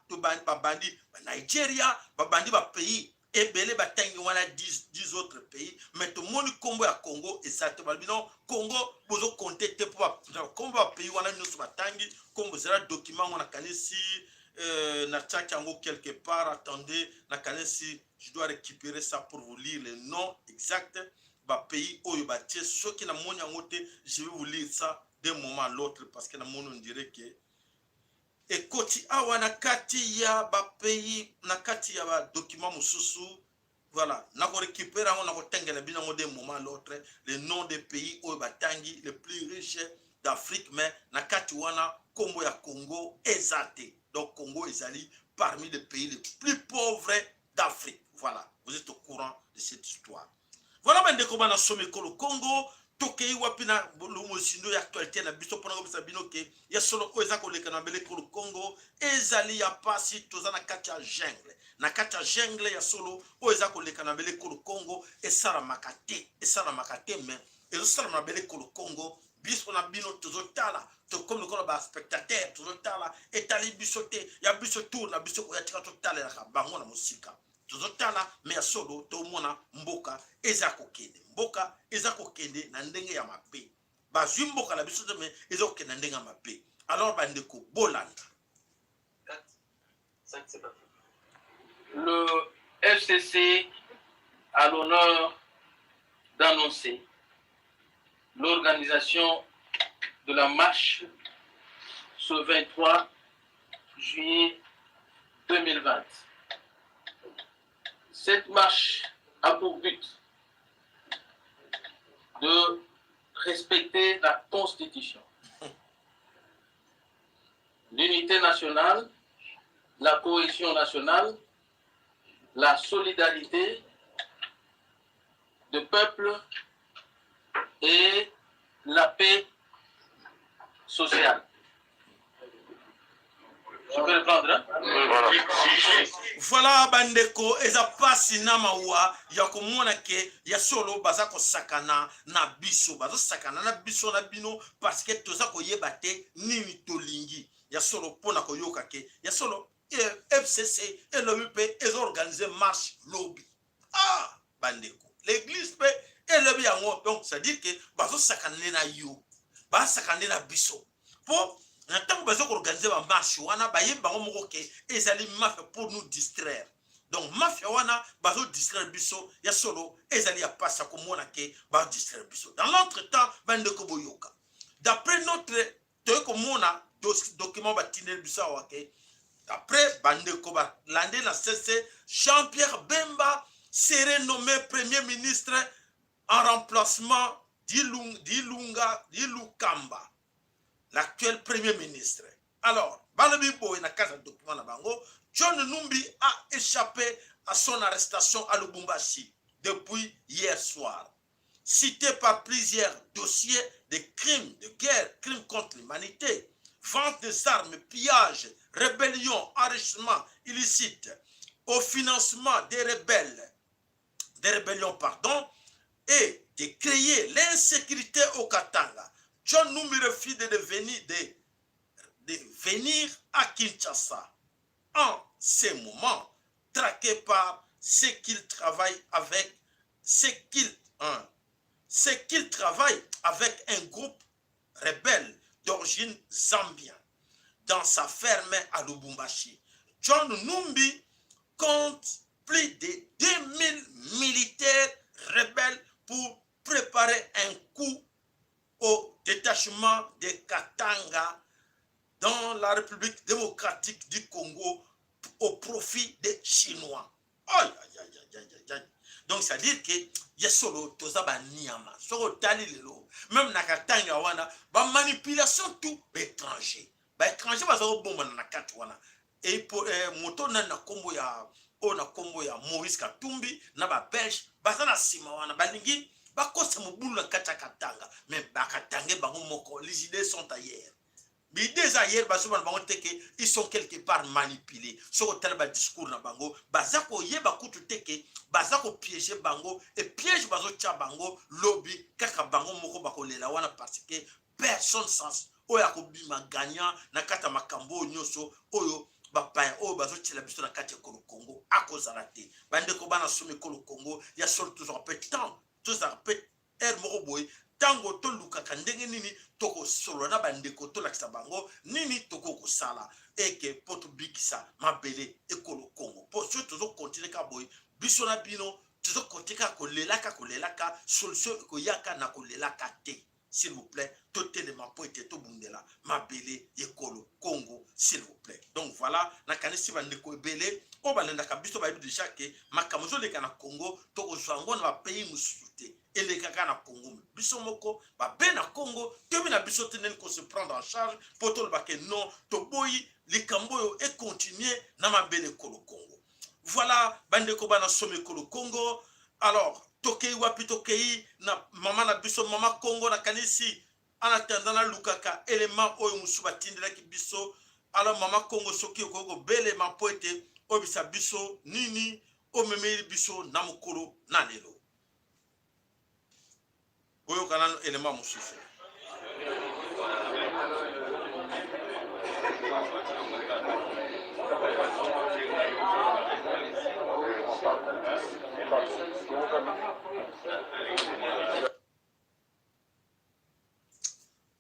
babandi banigeria, babandi bapays. Ebele batangi wana 10 autres pays, mais tomoni nkombo ya Congo eza te. Balobi non, Congo bozocompter te, mpo nkombo ya pays wana nyonso batangi nkombo ezala. Document yango nakanisi natiaki yango quelque part. Attendez, nakanisi je dois récupérer ça pour vous lire le nom exact, bapays oyo batie. Soki namoni yango te, je vais vous lire ça d'un moment à l'autre, parce que namoni, on dirait que ekoti awa na kati ya bapays, na kati ya badocument mosusu. Voilà, nakorécupérer yango, nakotangela bino yango d'un moment à l'autre, le nom des pays oyo batangi les plus riches d'Afrique, mais na kati wana nkombo ya Congo eza te. Donc Congo ezali parmi les pays les plus pauvres d'Afrique. Voilà, vous êtes au courant de cette histoire. Voilà, bandeko bana somekolo Congo, tokei wapi na mozindo ya actualité na biso mpona kopesa bino ke ya solo oyo eza koleka na mabele ekolo Congo ezali ya pasi. Toza na kati ya jungle, na kati ya jungle. Ya solo oyo eza koleka na mabele ekolo Congo esalamaka te, esalamaka te, mais ezosalama na mabele ekolo Congo. Biso na bino tozotala, tokomi lokola baspectateur, tozotala, etali biso te. Ya biso tour na biso koya, tika totalelaka bango na mosika, tozotala. Mais ya solo tomona mboka eza kokende, mboka eza kokende na ndenge ya mabe. Bazwi mboka na biso te, mais eza kokende na ndenge ya mabe. Alors bandeko, bolanda. 4, 5, c'est parti. Le FCC a l'honneur d'annoncer l'organisation de la marche ce 23 juillet 2020. Cette marche a pour but de respecter la Constitution, l'unité nationale, la cohésion nationale, la solidarité de peuple et la paix sociale. Je peux reprendre, hein? Voilà, bandeko, eza pasi na mawa ya komona ke ya solo baza kosakana na biso, bazosakana na biso na bino, parce que toza koyeba te nini tolingi ya solo. Mpona koyoka ke ya solo FCC elobi mpe ezoorganiser marche lobi. Ah bandeko, l'église mpe elobi yango. Donc c'est à dire ke bazosakana nde na yo, basakana nde na biso, mpo na ntango baza koorganiser bamarche wana, bayebi bango moko ke ezali mafia pour nous distraire. Donc mafia wana bazodistraire biso. Ya solo ezali ya pasi ya komona ke bazodistraire biso. Dans l'entretemps, bandeko, boyoka, d'après notre toyei komona document batindeli biso awa ke d'après bandeko balande na cc, Jean-Pierre Bemba serait nommé premier ministre en remplacement d'Ilunga Ilukamba, l'actuel premier ministre. Alors balobi boye na kati ya document na bango: John Numbi a échappé à son arrestation à Lubumbashi depuis hier soir. Cité par plusieurs dossiers de crimes de guerre, crimes contre l'humanité, vente des armes, pillage, rébellion, enrichissement illicite, au financement des rebelles, des rébellions, pardon, et de créer l'insécurité au Katanga. John Numbi refuse de venir à Kinshasa. En ce moment, traqué par ce qu'il travaille avec, ce qu'il, hein, ce qu'il travaille avec un groupe rebelle d'origine zambienne dans sa ferme à Lubumbashi. John Numbi compte plus de 2000 militaires rebelles pour préparer un coup au détachement de Katanga dans la République démocratique du Congo au profit des Chinois. Aïe, aïe, aïe, aïe, aïe, aïe. Donc, c'est-à-dire que ya solo toza baniama. Soki otali lelo, même na Katanga wana, bamanipulation tout baétranger, baétranger baza kobombana na kati wana. E moto nani na nkombo ya oyo, na nkombo ya Maurice Katumbi na babelge baza na nsima wana, balingi bakosa mobulu na kati ya Katanga, mais bakatange bango moko. Les idées sont ailleurs, baidées eza ailleurs. Bazobana bango te ke ils sont quelque part manipulés. Soki otala badiscours na bango, baza koyeba kutu te ke baza kopiéger bango. E piège bazotia bango, lobi kaka bango moko bakolela wana, parce que personne sans oyo akobima gagnant na kati ya makambo oyo nyonso oyo. Bapaya oyo bazotiela biso na kati ya ekolo Congo akozala te. Bandeko bana somi ekolo Congo ya solo, tozwaka mpe temps, tozalaka mpe heure moko boye ntango tolukaka ndenge nini tokosolola na bandeko, tolakisa bango nini tokoki kosala eke mpo tobikisa mabele ekolo Congo. Mpo soki tozokontinue kaka boye, biso na bino tozokontinue kaka kolelaka kolelaka, solution ekoyaka na kolelaka te. S'il vous plaît, totelema mpo ete tobundela mabele ekolo Congo, s'il vous plaît. Donc voilà, nakanisi bandeko ebele oyo balandaka biso bayebi deja ke makambo ezoleka na Congo tokozwa yango na bapays mosusu te, elekaka na Congo. Biso moko babe na Congo toyebi na biso te ndeni kose prendre en charge mpo toloba ke non, toboyi likambo oyo econtinue na mabele ekolo Congo. Voilà, bandeko bana somi ekolo Congo. Alors tokei wapi? Tokei na mama na biso, mama Congo. Nakanisi en attendant nalukaka élément oyo mosusu batindelaki biso. Alors mama Congo, soki okoki kobelema mpo ete oyebisa biso nini omemeli biso na mokolo na lelo. Boyoka nano élément mosusu.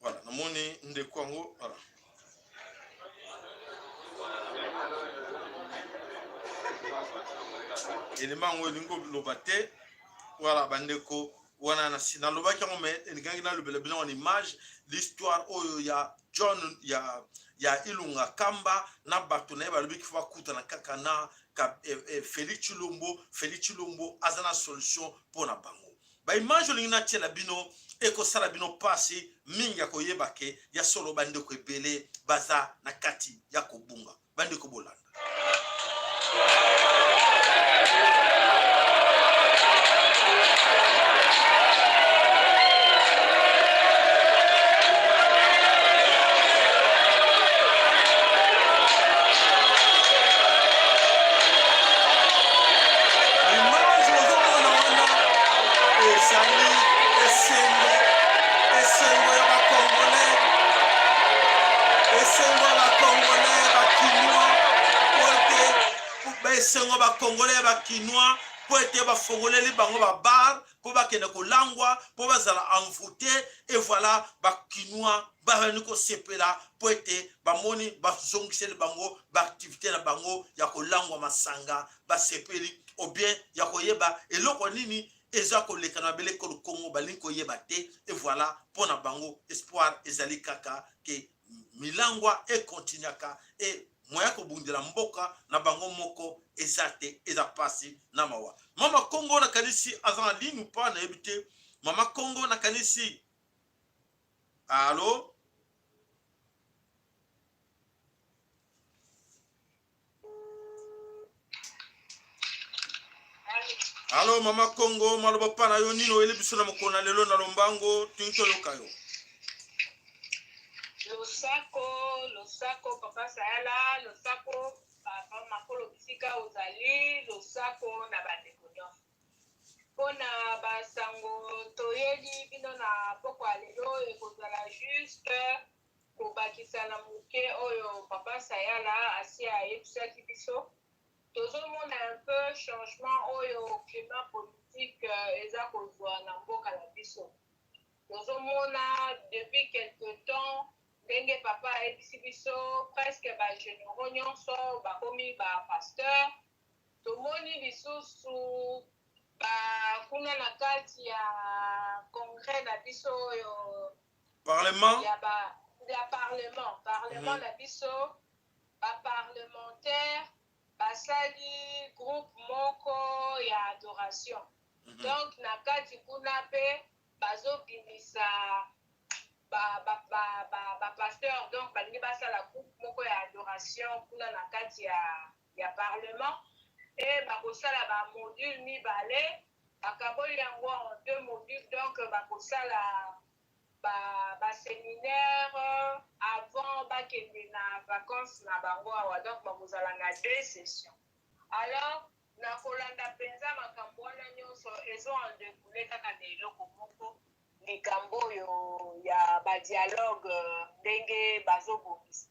Voilà, namoni ndeko yango, voilà. Elema yango elingi koloba te. Voilà, bandeko wana nalobaki yango, me elingaki nalobela bino en image l'histoire oyo ya John ya Ilunga Kamba na bato na ye. Balobi kifo bakutana kaka na Félix Tshilombo. Félix Tshilombo aza na solution mpo na bango. Baimage olingi natiela bino ekosala bino mpasi mingi ya koyeba ke ya solo bandeko ebele baza na kati ya kobunga. Bandeko, bolanda. Image ozomona wana ezali esengo, esengo ya bacongolais, esengo ya bacongolais bakinois, po ete esengo bacongolais ya bakinois mpo ete bafongoleli bango babar mpo bakende kolangwa, mpo bazala envoûte. Et voilà, bakinois bazali kosepela mpo ete bamoni bazongiseli bango baaktivité na bango ya kolangwa masanga. Basepeli ou bien ya koyeba eloko nini eza koleka na mabele ekolo Congo, balingi koyeba te. Et voilà, mpo na bango espoir ezali kaka ke milangwa ekontinuaka e moya kobundela mboka na bango moko eza te. Eza pasi na mawa. Mama Congo nakanisi aza na ligne pa, nayebi te. Mama Congo nakanisi, allo? Alo mama Congo, maloba pa na yo nini oyeli biso na mokolo na lelo na lombango, tingi toyoka yo. Losako, losako papa Sayala, losako papa Makolo bisika ozali, losako na bandeko nyonso. Mpona basango toyeli bino na pokwa ya lelo, ekozala juste kobakisa na moke oyo papa Sayala asi ayebisaki biso. Tozomona un peu changement oyo climat politique eza kozwa na mboka na biso. Tozomona depuis quelque temps ndenge papa ayebisi biso, presque ba généraux nyonso bakomi ba pasteur. Tomoni lisusu ba kuna na kati ya congrès na biso oyo parlement ya ba ya parlement na biso, ba parlementaire basali groupe moko ya adoration. Donc na kati kuna mpe bazobimisa ba pasteur, donc balingi basala groupe moko ya adoration kuna na kati ya parlement e bakosala bamodule mibale, bakaboli yango en deux modules. Donc bakosala baséminaire avant bakende na vacances na bango awa, donc bakozala na deux sessions. Alors na kolanda mpenza makambo wana nyonso ezo en découle kaka na eloko moko, likambo oyo ya badialogue ndenge bazobongisa.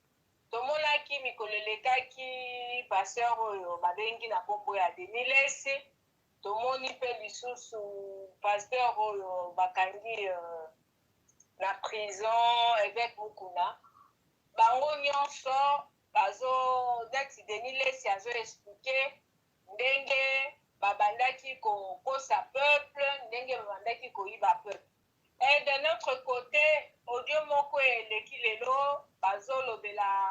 Tomonaki Tomonaki mikolo elekaki pasteur oyo babengi na nkombo ya Denis Lessi. Tomoni mpe lisusu pasteur oyo bakangi na prison, évêque Mukuna. Bango nyonso bazo neti Denis Lessi azo expliquer ndenge babandaki kokosa peuple, ndenge babandaki koyiba peuple. Et de notre côté, audio moko eleki lelo, bazolobela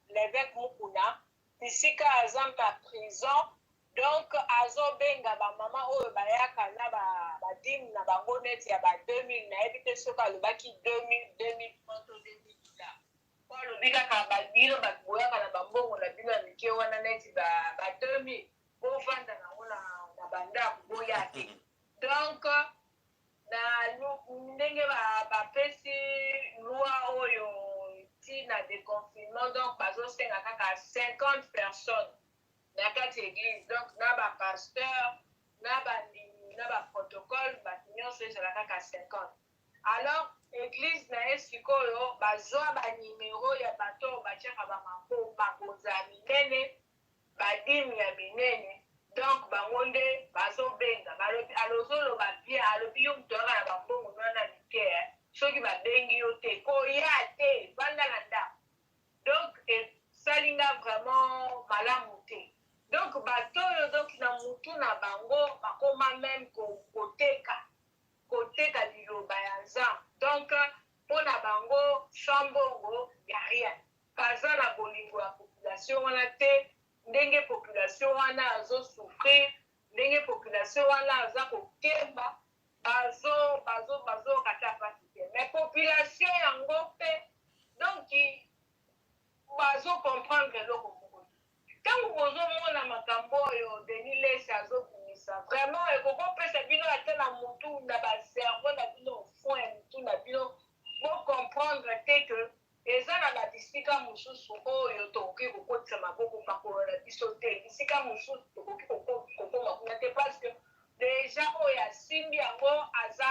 l'évêque Mukuna bisika aza na prison. Donc azobenga bamama oyo bayaka na badîmes na bango neti ya ba 2000. Nayebi te soki alobaki 2000, 2000 francs to 2000 $. Po alobi kaka babino bato boyaka na bambongo na bino ya mike wana neti ba 2000, bovanda nango na bandako, boya te. Donc na ndenge bapesi loi oyo ntina déconfinement, donc bazosenga kaka 50 personnes na kati ya église. Donc na bapasteur, na bandimi, na baprotocole, bato nyonso ezala kaka 50. Alors église na ye sikoyo bazwa banimero ya bato oyo batiaka bakonza ya minene, badîmes ya minene. Donc bango nde bazobenga. Balobi, alozoloba bien, alobi: yo moto oyaka na bambongo wana mike, soki babengi yo te, koya te, vanda na ndako. Donc esalinga vraiment malamu te. Donc bato oyo, donc na mutu na bango bakoma même koteka liloba ya Nzambe. Donc mpo na bango, sans mbongo ya rien. Baza na bolingo ya population wana te. Ndenge population wana azosouffrir, ndenge population wana aza kokemba, bazoyoka ta mpasi te. Mais population yango mpe donc bazocomprendre eloko moko te. Ntango bozomona makambo oyo Denis Lessi azobimisa, vraiment ekokopesa bino ata na mutu, na bacerveau na bino, fond ya mutu na bino, bocomprendre te ke eza na babisika mosusu oyo tokoki kokotisa maboko, makolo na biso te. Bisika mosusu tokoki kokoma kuna te, parce que déjà oyo asimbi yango aza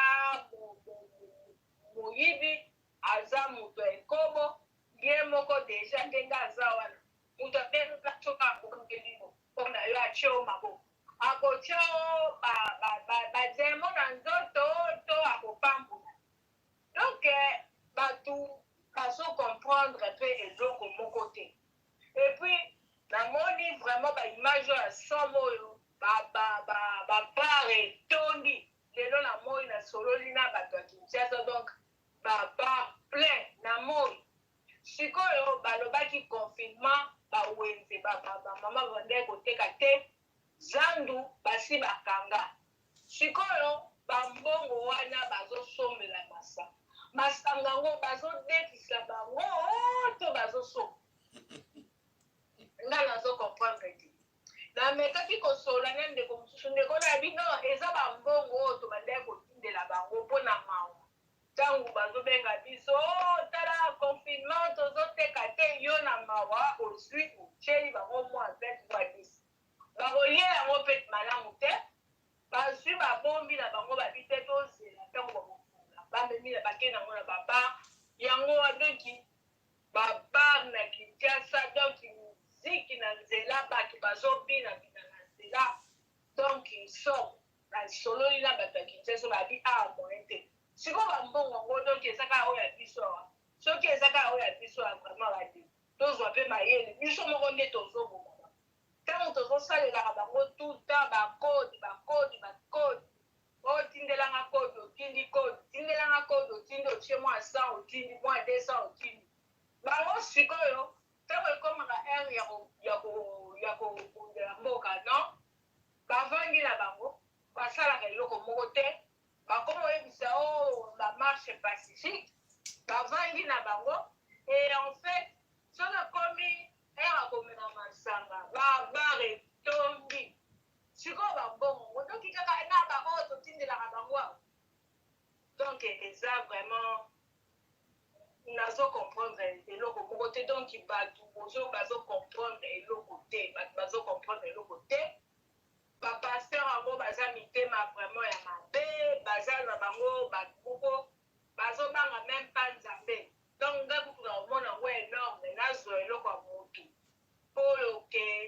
moyibi, aza moto ya ekobo. Ye moko déjà ndenge aza wana, moto abenga soki akokongeli mpona yo, atie yo maboko, akotia yo badémons na nzoto to akopambola. Donc bato bazocomprendre mpe eloko moko te. Et puis namoni vraiment baimage oyo ya somo oyo, babar etondi lelo na moi. Nasololi na bato ya Kinshasa, donc babar plein na moi. Sikoyo balobaki confinement, bawenze, bamama bandeki koteka te, zandu basi bakanga. Sikoyo bambongo wana bazosombela masanga yango, bazodefisa bango to bazosomba. Nga nazocomprendre te. Namekaki kosola na ndeko mosusu, ndeko na bino, eza bambongo oyo tobandaki kotindela bango mpo na mawa. Ntango bazobenga biso: "Oh, tala confinement, tozoteka te." Yo na mawa ozwi, otyeli bango mwa 20, mwa 10, bakolia yango mpe malamu te. Bazwi, babombi na bango, babi te, tozela ntango bakofunga. Bamemi, bake nango na babar yango. Donc babar na Kinshasa, donc miziki na nzela, bato bazobina bina na nzela. Donc somo. Basololi na bato ya Kinshasa, babi awa moyen te. Sikoyo bambongo yango, donc eza kaka oyo ya biso awa. Soki eza kaka oyo ya biso ya vraiment bade, tozwa mpe mayele biso moko nde tozoboma ntango tozosalelaka bango tout temps bacode, bacode, bacode. Otindelanga code, otindi code, tindelanga code, otindi, otie mwa 100, otindi mwa 200, otindi bango. Sikoyo ntango ekomaka heure ya kobundela mboka, non, bavandi na bango, basalaka eloko moko te. Bakoma oyebisa o bamarche pacifique, bavandi na bango. Et en fait, soki ekomi heure akomema masanga, babar etondi. Sikoyo bambongo otoki kaka na baoyo totindelaka bango awa. Donc eza vraiment, nazo comprendre eloko moko te. Donc bato bazo comprendre eloko te, bato bazo comprendre eloko te. Bapasteur yango baza mitema vraiment ya mabe, baza na bango bato moko bazobanga même pas Nzambe. Donc nga kutu na komona yango énorme, nazwa eloko ya motu.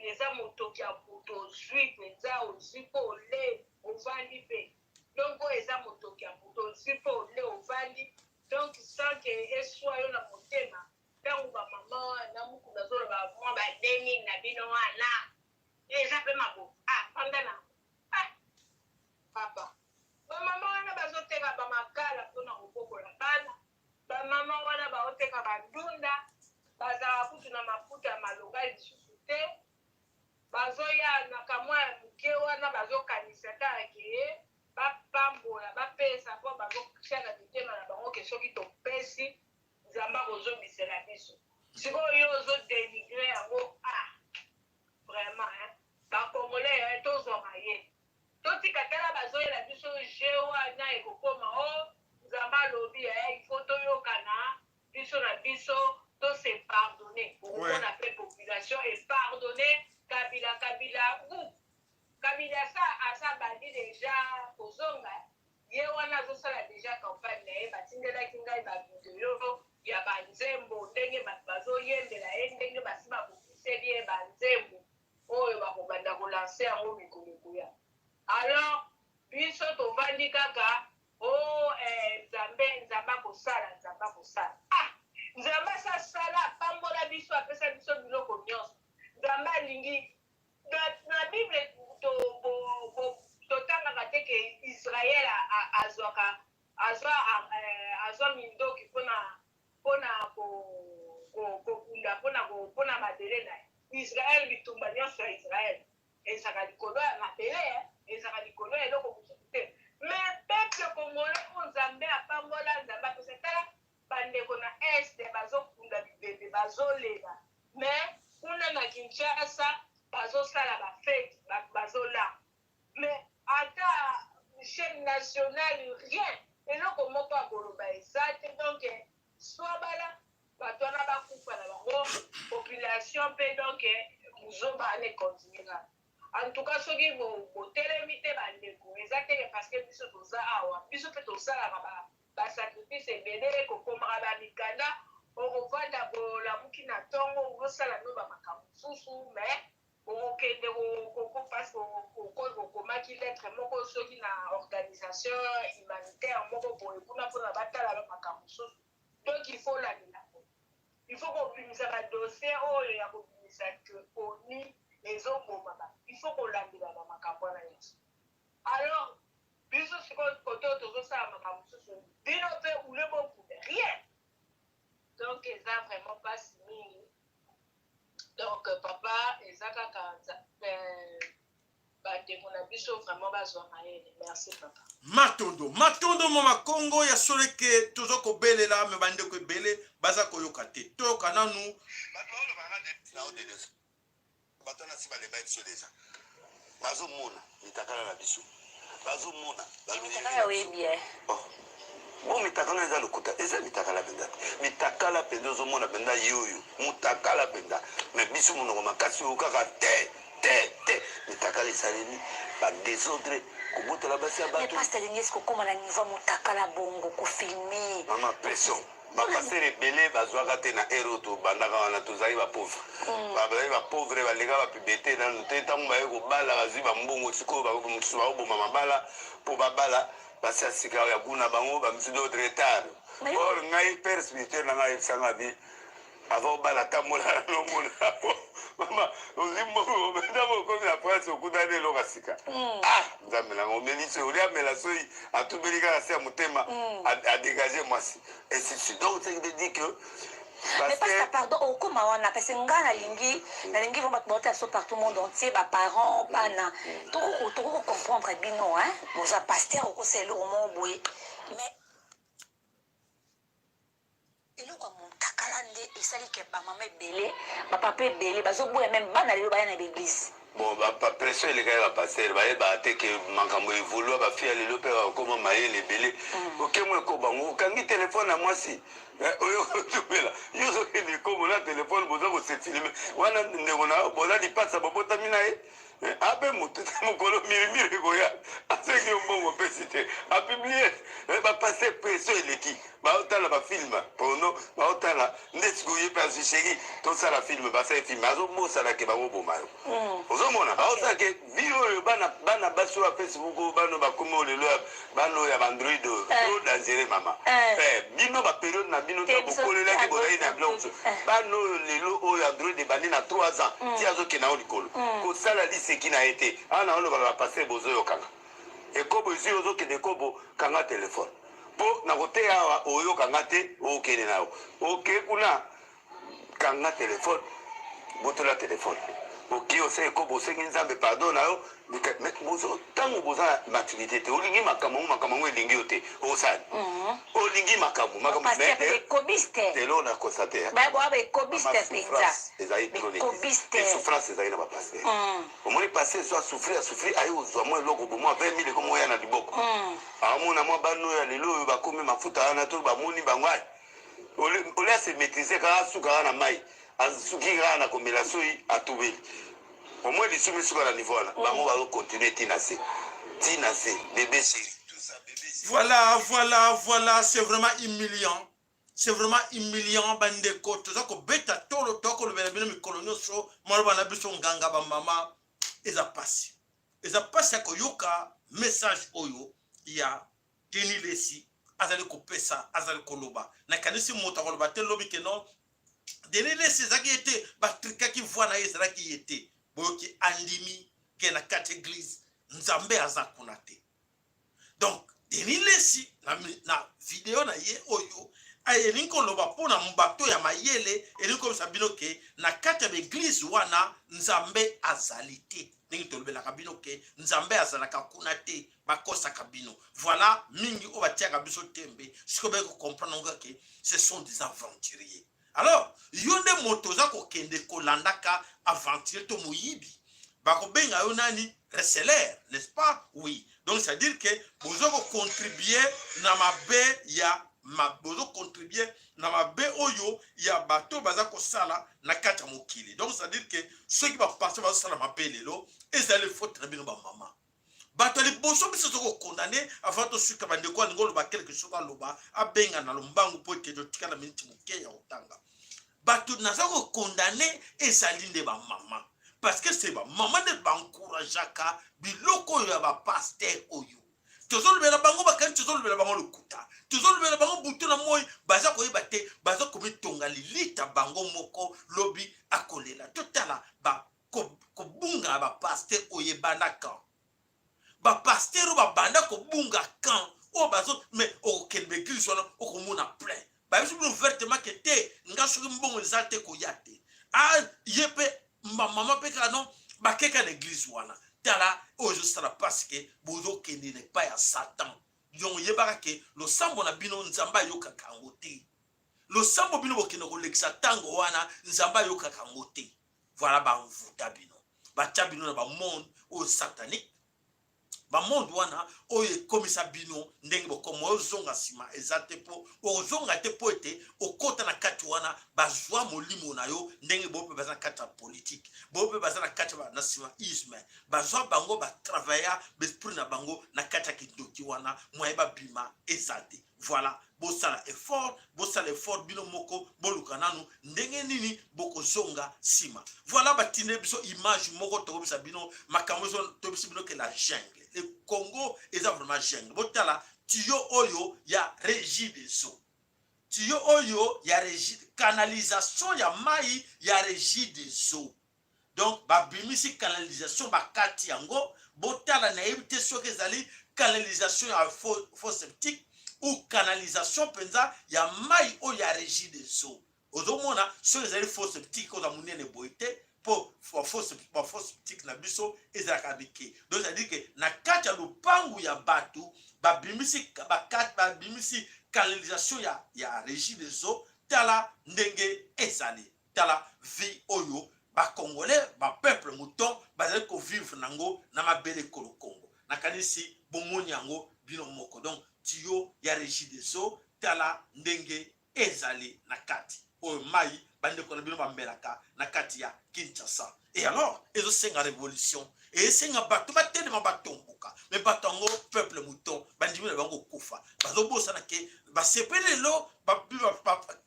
eza motoki ya moto ozwi mpenza, ozwi mpo ole ovandi mpe. Donc oyo eza motoki ya moto ozwi mpo ole ovandi, donc sans que eswa yo na motema. Ntango bamama wana mukulu azoloba mwa ba 2000 na bino wana eza mpe maboko, ah, fanda na ah, papa. Bamama wana bazoteka bamakala mpona kobokola bana. Bamama wana baoteka bandunda, bazalaka kutu na mafuta ya malonga lisusu te. Bazoya na kamwa ya moke wana, bazokanisa kaka ke bapambola, bapesa, mpo bazotia na mitema na bango ke soki topesi, Nzambe akozongisela biso. Sikoyo yo ozodenigre yango. Ah, vraiment, hein? Bacongolais, hein, tozwa mayele, totika. Tala, bazoyela biso jeu wana ekokoma o Nzambe alobi, eh, il faut toyokana biso na biso, tose pardonner. Okomona mpe population epardonne Kabila. Kabila u Kabila asa asa bandi deja kozonga. Ye wana azosala deja campagne na ye. Batindelaki ngai bavideo ya banzembo, ndenge bato bazoyembela ye, ndenge basi babongiseli ye banzembo oyo bakobanda kolancer yango mikolo ekoya. Alors biso tovandi kaka o oh, eh, Nzambe, Nzambe akosala, Nzambe akosala. Ah, Nzambe asasala, apambola biso, apesa biso biloko nyonso. Nzambe alingi na Bible totangaka te ke Israel azwaka azwa mindoki mpona kobunda mpona mabele na ye Israel. Bitumba nyonso ya Israel ezalaka likolo ya mabele, ezalaka likolo ya eloko mosusu te. Mais peuple congolais oyo Nzambe apambola, Nzambe apesa, tala bandeko na Est bazokunda bibembe, bazolela, mais kuna na Kinshasa bazosala bafêtes, bato bazolamba. Mais ata chaîne nationale, rien, eloko moko ya koloba eza te. Donc swabala bato wana bakufa na bango, population mpe. Donc buzoba wana econtinue kaka. En tout cas, soki botelemi te, bandeko, eza te parce que biso toza awa, biso mpe tosalaka basacrifice ebele, kokomaka bamikanda, okovanda bolamuki na ntongo, okosala no bamakambo mosusu, mais okokende parce okomaki lettre moko soki na organisation humanitaire moko boye kuna mpona batala makambo mosusu. Donc il faut landela, il faut kobimisa badossier oyo ya kobimisa ke oni ezoboma bato. Il faut kolandela bamakambo wana nyonso. Alors biso sikoyo kote oyo tozosala makambo mosusu, bino mpe ule bokunda rien. Donc eza vraiment mpasi mingi. Donc papa, eza kaka bandeko na biso vraiment bazwa mayele. Merci, papa. Matondo, matondo, mama Kongo ya soleke. Toza kobelela, me bandeko ebele baza koyoka te. Toyoka nanu. Bato balobaka nde bato wana si balemba biso deja, bazomona mitakala na biso, bazomona. Mitakala oyebi e? Bo mitakala eza lokuta, eza mitakala mpenza te. Mitakala mpenza ozomona mpenza ye oyo motakala mpenza, me biso monoko makasi oyo kaka te te te. Mitakala esalemi badésordre, kobotola basi ya mais bato. Pasteur, elingi esi kokóma na niveau ya motakala bongo kofilmer? Mama, pression. Bapasteur ebele bazwaka te na ere oyo tobandaka wana. Tozali bapauvre, bazali bapauvre, baleka bapuberté nanu te. Ntango baye kobala, bazwi bambongo. Sikoyo mosusu baoboma mabala mpo babala basi ya sika ya kuna bango bamisusu do retard. Or ngai, père spirituel na ngai ayebisanga bi avant obala, tambola nomona. Mama, ozwi mbongo, ntango okomi na France, okutani eloko ya sika. Ah, Nzambe nanga, omeli soyi, olia amela soyi, atubeli kaka se ya motema, adégage mwasi, ainsi de suite. Donc ce qui veut dire que Mais pasteur, pardon, okóma wana parce que nga nalingi vraiment bato baota biso partout monde entier, baparent, bana, toko comprendre bino, hein. Boza pasteur, okosala eloko moko boye, mais eloko ya motakala nde esali ke bamama ebele, bapapa ebele bazoboya même bana lelo baya na baeglise. Bon, bapression elekaki. Bapasteur bayebaka te ke makambo evolua. Bafille ya lelo mpe bakoma mayele ebele. Okemo eko bango, okangi telefone na mwasi. Eh, oyo kotubela yo ozokende ekobo na telefone boza kose filme wana ndeko na yo boza lipasa bobotami na ye eh, ape motu te mokolo mirimiri ekoya asengi yo mbongo opesi te apiblie eh, bapase preso eleki baotala bafilme porno baotala nde sikoyo ye mpe azwi sheri tosala filme basali filme azobosana ke bakoboma yo mm. ozomona baosala ke Vie oyo bana bana basi oyo ya Facebook oyo bana oyo bakomi oyo lelo ya bana oyo ya ba Android oyo Eh. trop dangereux mama. Eh. Eh, bino ba periode na bino Te ntango biso bokolelaki te bozali na biloko mosusu. Eh. Bana oyo lelo oyo Android ebandi na 3 ans ti azokende yango likolo. Kosala liseki na ye te. Awa naoloba na ba pasteur bozoyokana. Ekobo ezui ozokende ekobo kanga telephone. Po na koteya awa oyoka nga te okende na yo. Oke kuna kanga telephone botola telephone oke osali ekobo osengi nzambe pardon na yo ntango boza na maturité te olingi makambo yango makambo yango elingi yo te osali mhm. olingi makambo makambo na constate ezali souffrance ezali na bapaster mm. omoni paster so asouffrir asouffrir aye kozwa mwa eloko bomwa 20 000 ekomi oya na liboko mm. amona mwa bana oyo ya lelo oyo bakomi mafuta wana to bamoni bango ai Ole a se maitriser kaka asuka kaka na mayi asuki kaka na komela soyi atubeli au moins lisumu esuka na niveau wana bango bazo continuer ti na se ti na se bebe chéri tout ça bebe chéri Voilà, voilà, voilà, c'est vraiment humiliant. C'est vraiment humiliant bandeko toza kobeta tolo tokolobela bino mikolo nyonso maloba na biso nganga bamama eza pasi eza pasi ya koyoka message oyo ya Denis Lessi azali kopesa, azali koloba. Nakanisi moto akoloba te lobi ke non Denis Lessi ezalaki ye te, batrikaki voix na ye ezalaki ye te. Boyoki andimi ke na kati eglise Nzambe aza kuna te. Donc Denis Lessi na, na video na ye oyo elingi koloba mpo na bato ya mayele, elingi koyebisa bino ke na kati ya baeglize wana Nzambe azali te. Ndenge tolobelaka bino ke Nzambe azalaka kuna te, bakosaka bino. Voilà mingi oyo batiaka biso tembe, sikoyo baye kocomprendre yango ke ce sont des aventuriers. Alors yo nde moto oza kokende kolandaka aventurier to moyibi, bakobenga yo nani? Receleur, n'est-ce pas? Oui. Donc c'est à dire que bozo kocontribue na mabe ya ma, bozo contribuer na mabe oyo ya bato baza kosala na kati ya mokili. Donc c'est à dire que soki ba pasteur bazosala mabe lelo ezali faute na bino ba mama. Bato ya liboso biso tozo kokondane avant tosuka. Bandeko alingi oloba quelque chose aloba, abenga na lombangu mpo ete totika na miniti moke ya kotanga. Bato naza kokondane ezali nde bamama, parce que c'est bamama nde baencourageaka biloko oyo ya bapaster oyo tozolobela bango. Bakani tozolobela bango lokuta, tozolobela bango butu na moi, baza koyeba te, baza komitonga lilita bango moko, lobi akolela. Totala ba kobunga ya bapaster oyo ebanda kan bapaster oyo babanda kobunga kan oyo bazo mais okokende baeglise wana okomona plein bayebisi bino ouvertement ke te nga soki mbongo eza te koya te a ye mpe mama mpe kaka non bakeka na eglise wana. Tala oyo ezosala mpasi ke bozokende na epai ya Satan. Donc yebaka ke losambo na bino Nzambe ayokaka yango te. Losambo bino bokende kolekisa ntango wana Nzambe ayokaka yango te. Voilà, bamvuta bino, batya bino na bamonde oyo satanique, bamonde wana oyo ekomisa bino ndenge bokoma. Ozonga nsima eza te, mpo okozonga te, mpo ete okota na kati wana bazwa molimo na yo. Ndenge bo mpe baza na kati ya politike, bo mpe baza na kati na nsima isme, bazwa bango batravaya baesprit na bango na kati ya kindoki wana, mwaye babima eza te. Voilà, bosala effort, bosala effort bino moko, boluka nanu ndenge nini bokozonga nsima. Voilà, batindeli biso image moko, tokobisa bino makambo ezo tobisi bino ke la jungle, le Congo eza vraiment jungle. Botala tuyau oyo ya Régie des eaux, tuyau oyo ya régie, canalisation ya mai ya Régie des eaux. Donc babimisi canalisation bakati yango. Botala, nayebi te soki ezali canalisation ya faux septique ou canalisation mpenza ya mai oyo ya Régie des eaux. Ozomona soki ezali faux septique oza monene boye te, mpo bafaux septique na biso ezalaka mike. Donc c'est-à-dire ke na kati ya lopangu ya bato babimisi, babimisi canalisation ya Régie des eaux. Tala ndenge ezali, tala vie oyo bacongolais, bapeuple mouton bazali kovivre nango na mabele ekolo Congo. Nakanisi bomoni yango bino moko. Donc tuyau ya Régie des eaux, tala ndenge. Ezali na kati oyo mai bandeko na bino bamelaka na kati ya Kinshasa. Et alors ezosenga révolution, esenga bato batelema, batomboka. Me bato yango, peuple mouton, bandimi na bango kokufa. Bazobosana ke basepeli lelo,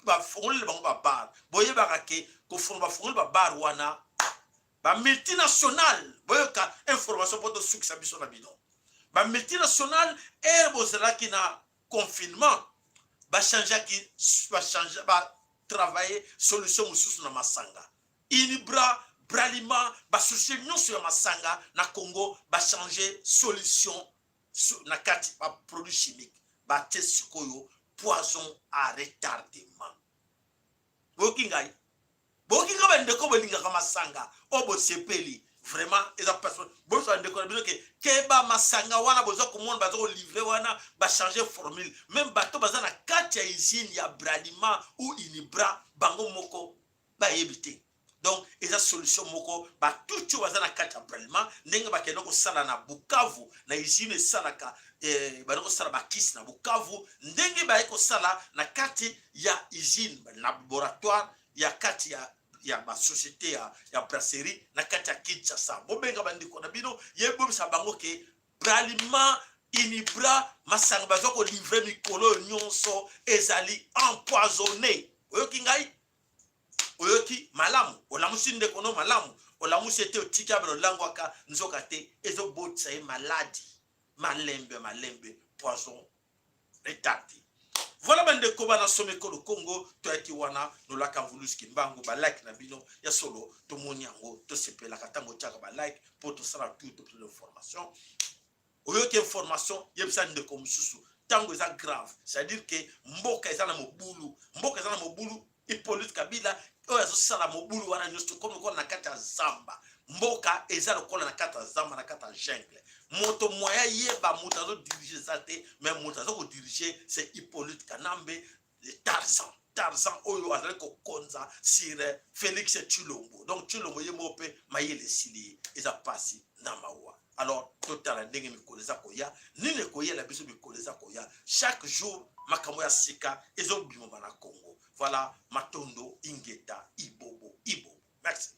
bafongoleli bango babar. Boyebaka ke kofongola, bafongoli babar wana, bamultinational. Boyoka information mpo tosukisa biso na bino. Bamultinational, ere bozalaki na confinement, bachangeaki, bachange, batravaille solution mosusu na masanga Unibra, Bralima, basociété nyonso ya masanga na Congo, bachange solution na kati baproduit chimique. Batie sikoyo poison à retardement. Boyoki ngai, boyoki ngai, bandeko bolingaka masanga oyo, bosepeli vraiment, eza mpasi. Boyosa bandeko na bino ke keba masanga wana boza komona baza kolivre wana, bachange formule. Même bato baza na kati ya usine ya Bralima ou Unibra, bango moko bayebi te. Donc eza solution moko batuti oyo baza na kati ya Bralima, ndenge bakende kosala na Bukavu, na usine esalaka bande kosala bakisi na Bukavu, ndenge baye kosala na kati ya usine, laboratoire ya kati ya basociété ya brasserie na kati ya Kinshasa. Bobenga bandeko na bino, yebobisa bango ke Bralima, Unibra, masanga baza kolivre mikolo oyo nyonso ezali empoisonné. Oyoki ngai, oyoki malamu, olamusi ndeko no malamu, olamusi ete otiki abeno olangwaka, nzoka te ezobotisa ye maladi malembe malembe, poison retardé. Voilà, bandeko bana Somekolo Congo, toyaki wana nolaka mvuluski mbangu. Balike na bino ya solo, tomoni yango, tosepelaka ntango otiaka balike mpo tosala tout topesa information. Oyoki information, yebisa ndeko mosusu. Ntango eza grave, c'est-à-dire ke mboka eza na mobulu, mboka eza na mobulu. Hippolyte Kabila oyo azosala mobulu wana nyonso, tokomi lokola na kati ya zamba. Mboka eza lokola na kati ya zamba, na kati ya jungle. Moto moya yeba moto azodirige eza te, mais moto aza kodirige, c'est Hippolyte Kanambe Tarzan. Tarzan oyo azali kokonza sur Félix Tshilombo. Donc Tshilombo ye moko mpe mayele esili ye. Eza mpasi na mawa. Alors totala ndenge mikolo eza koya, nini ekoyela biso mikolo eza koya. Chaque jour makambo ya sika ezobimama na Congo. Voilà, matondo, ingeta, ibobo ibobo, merci.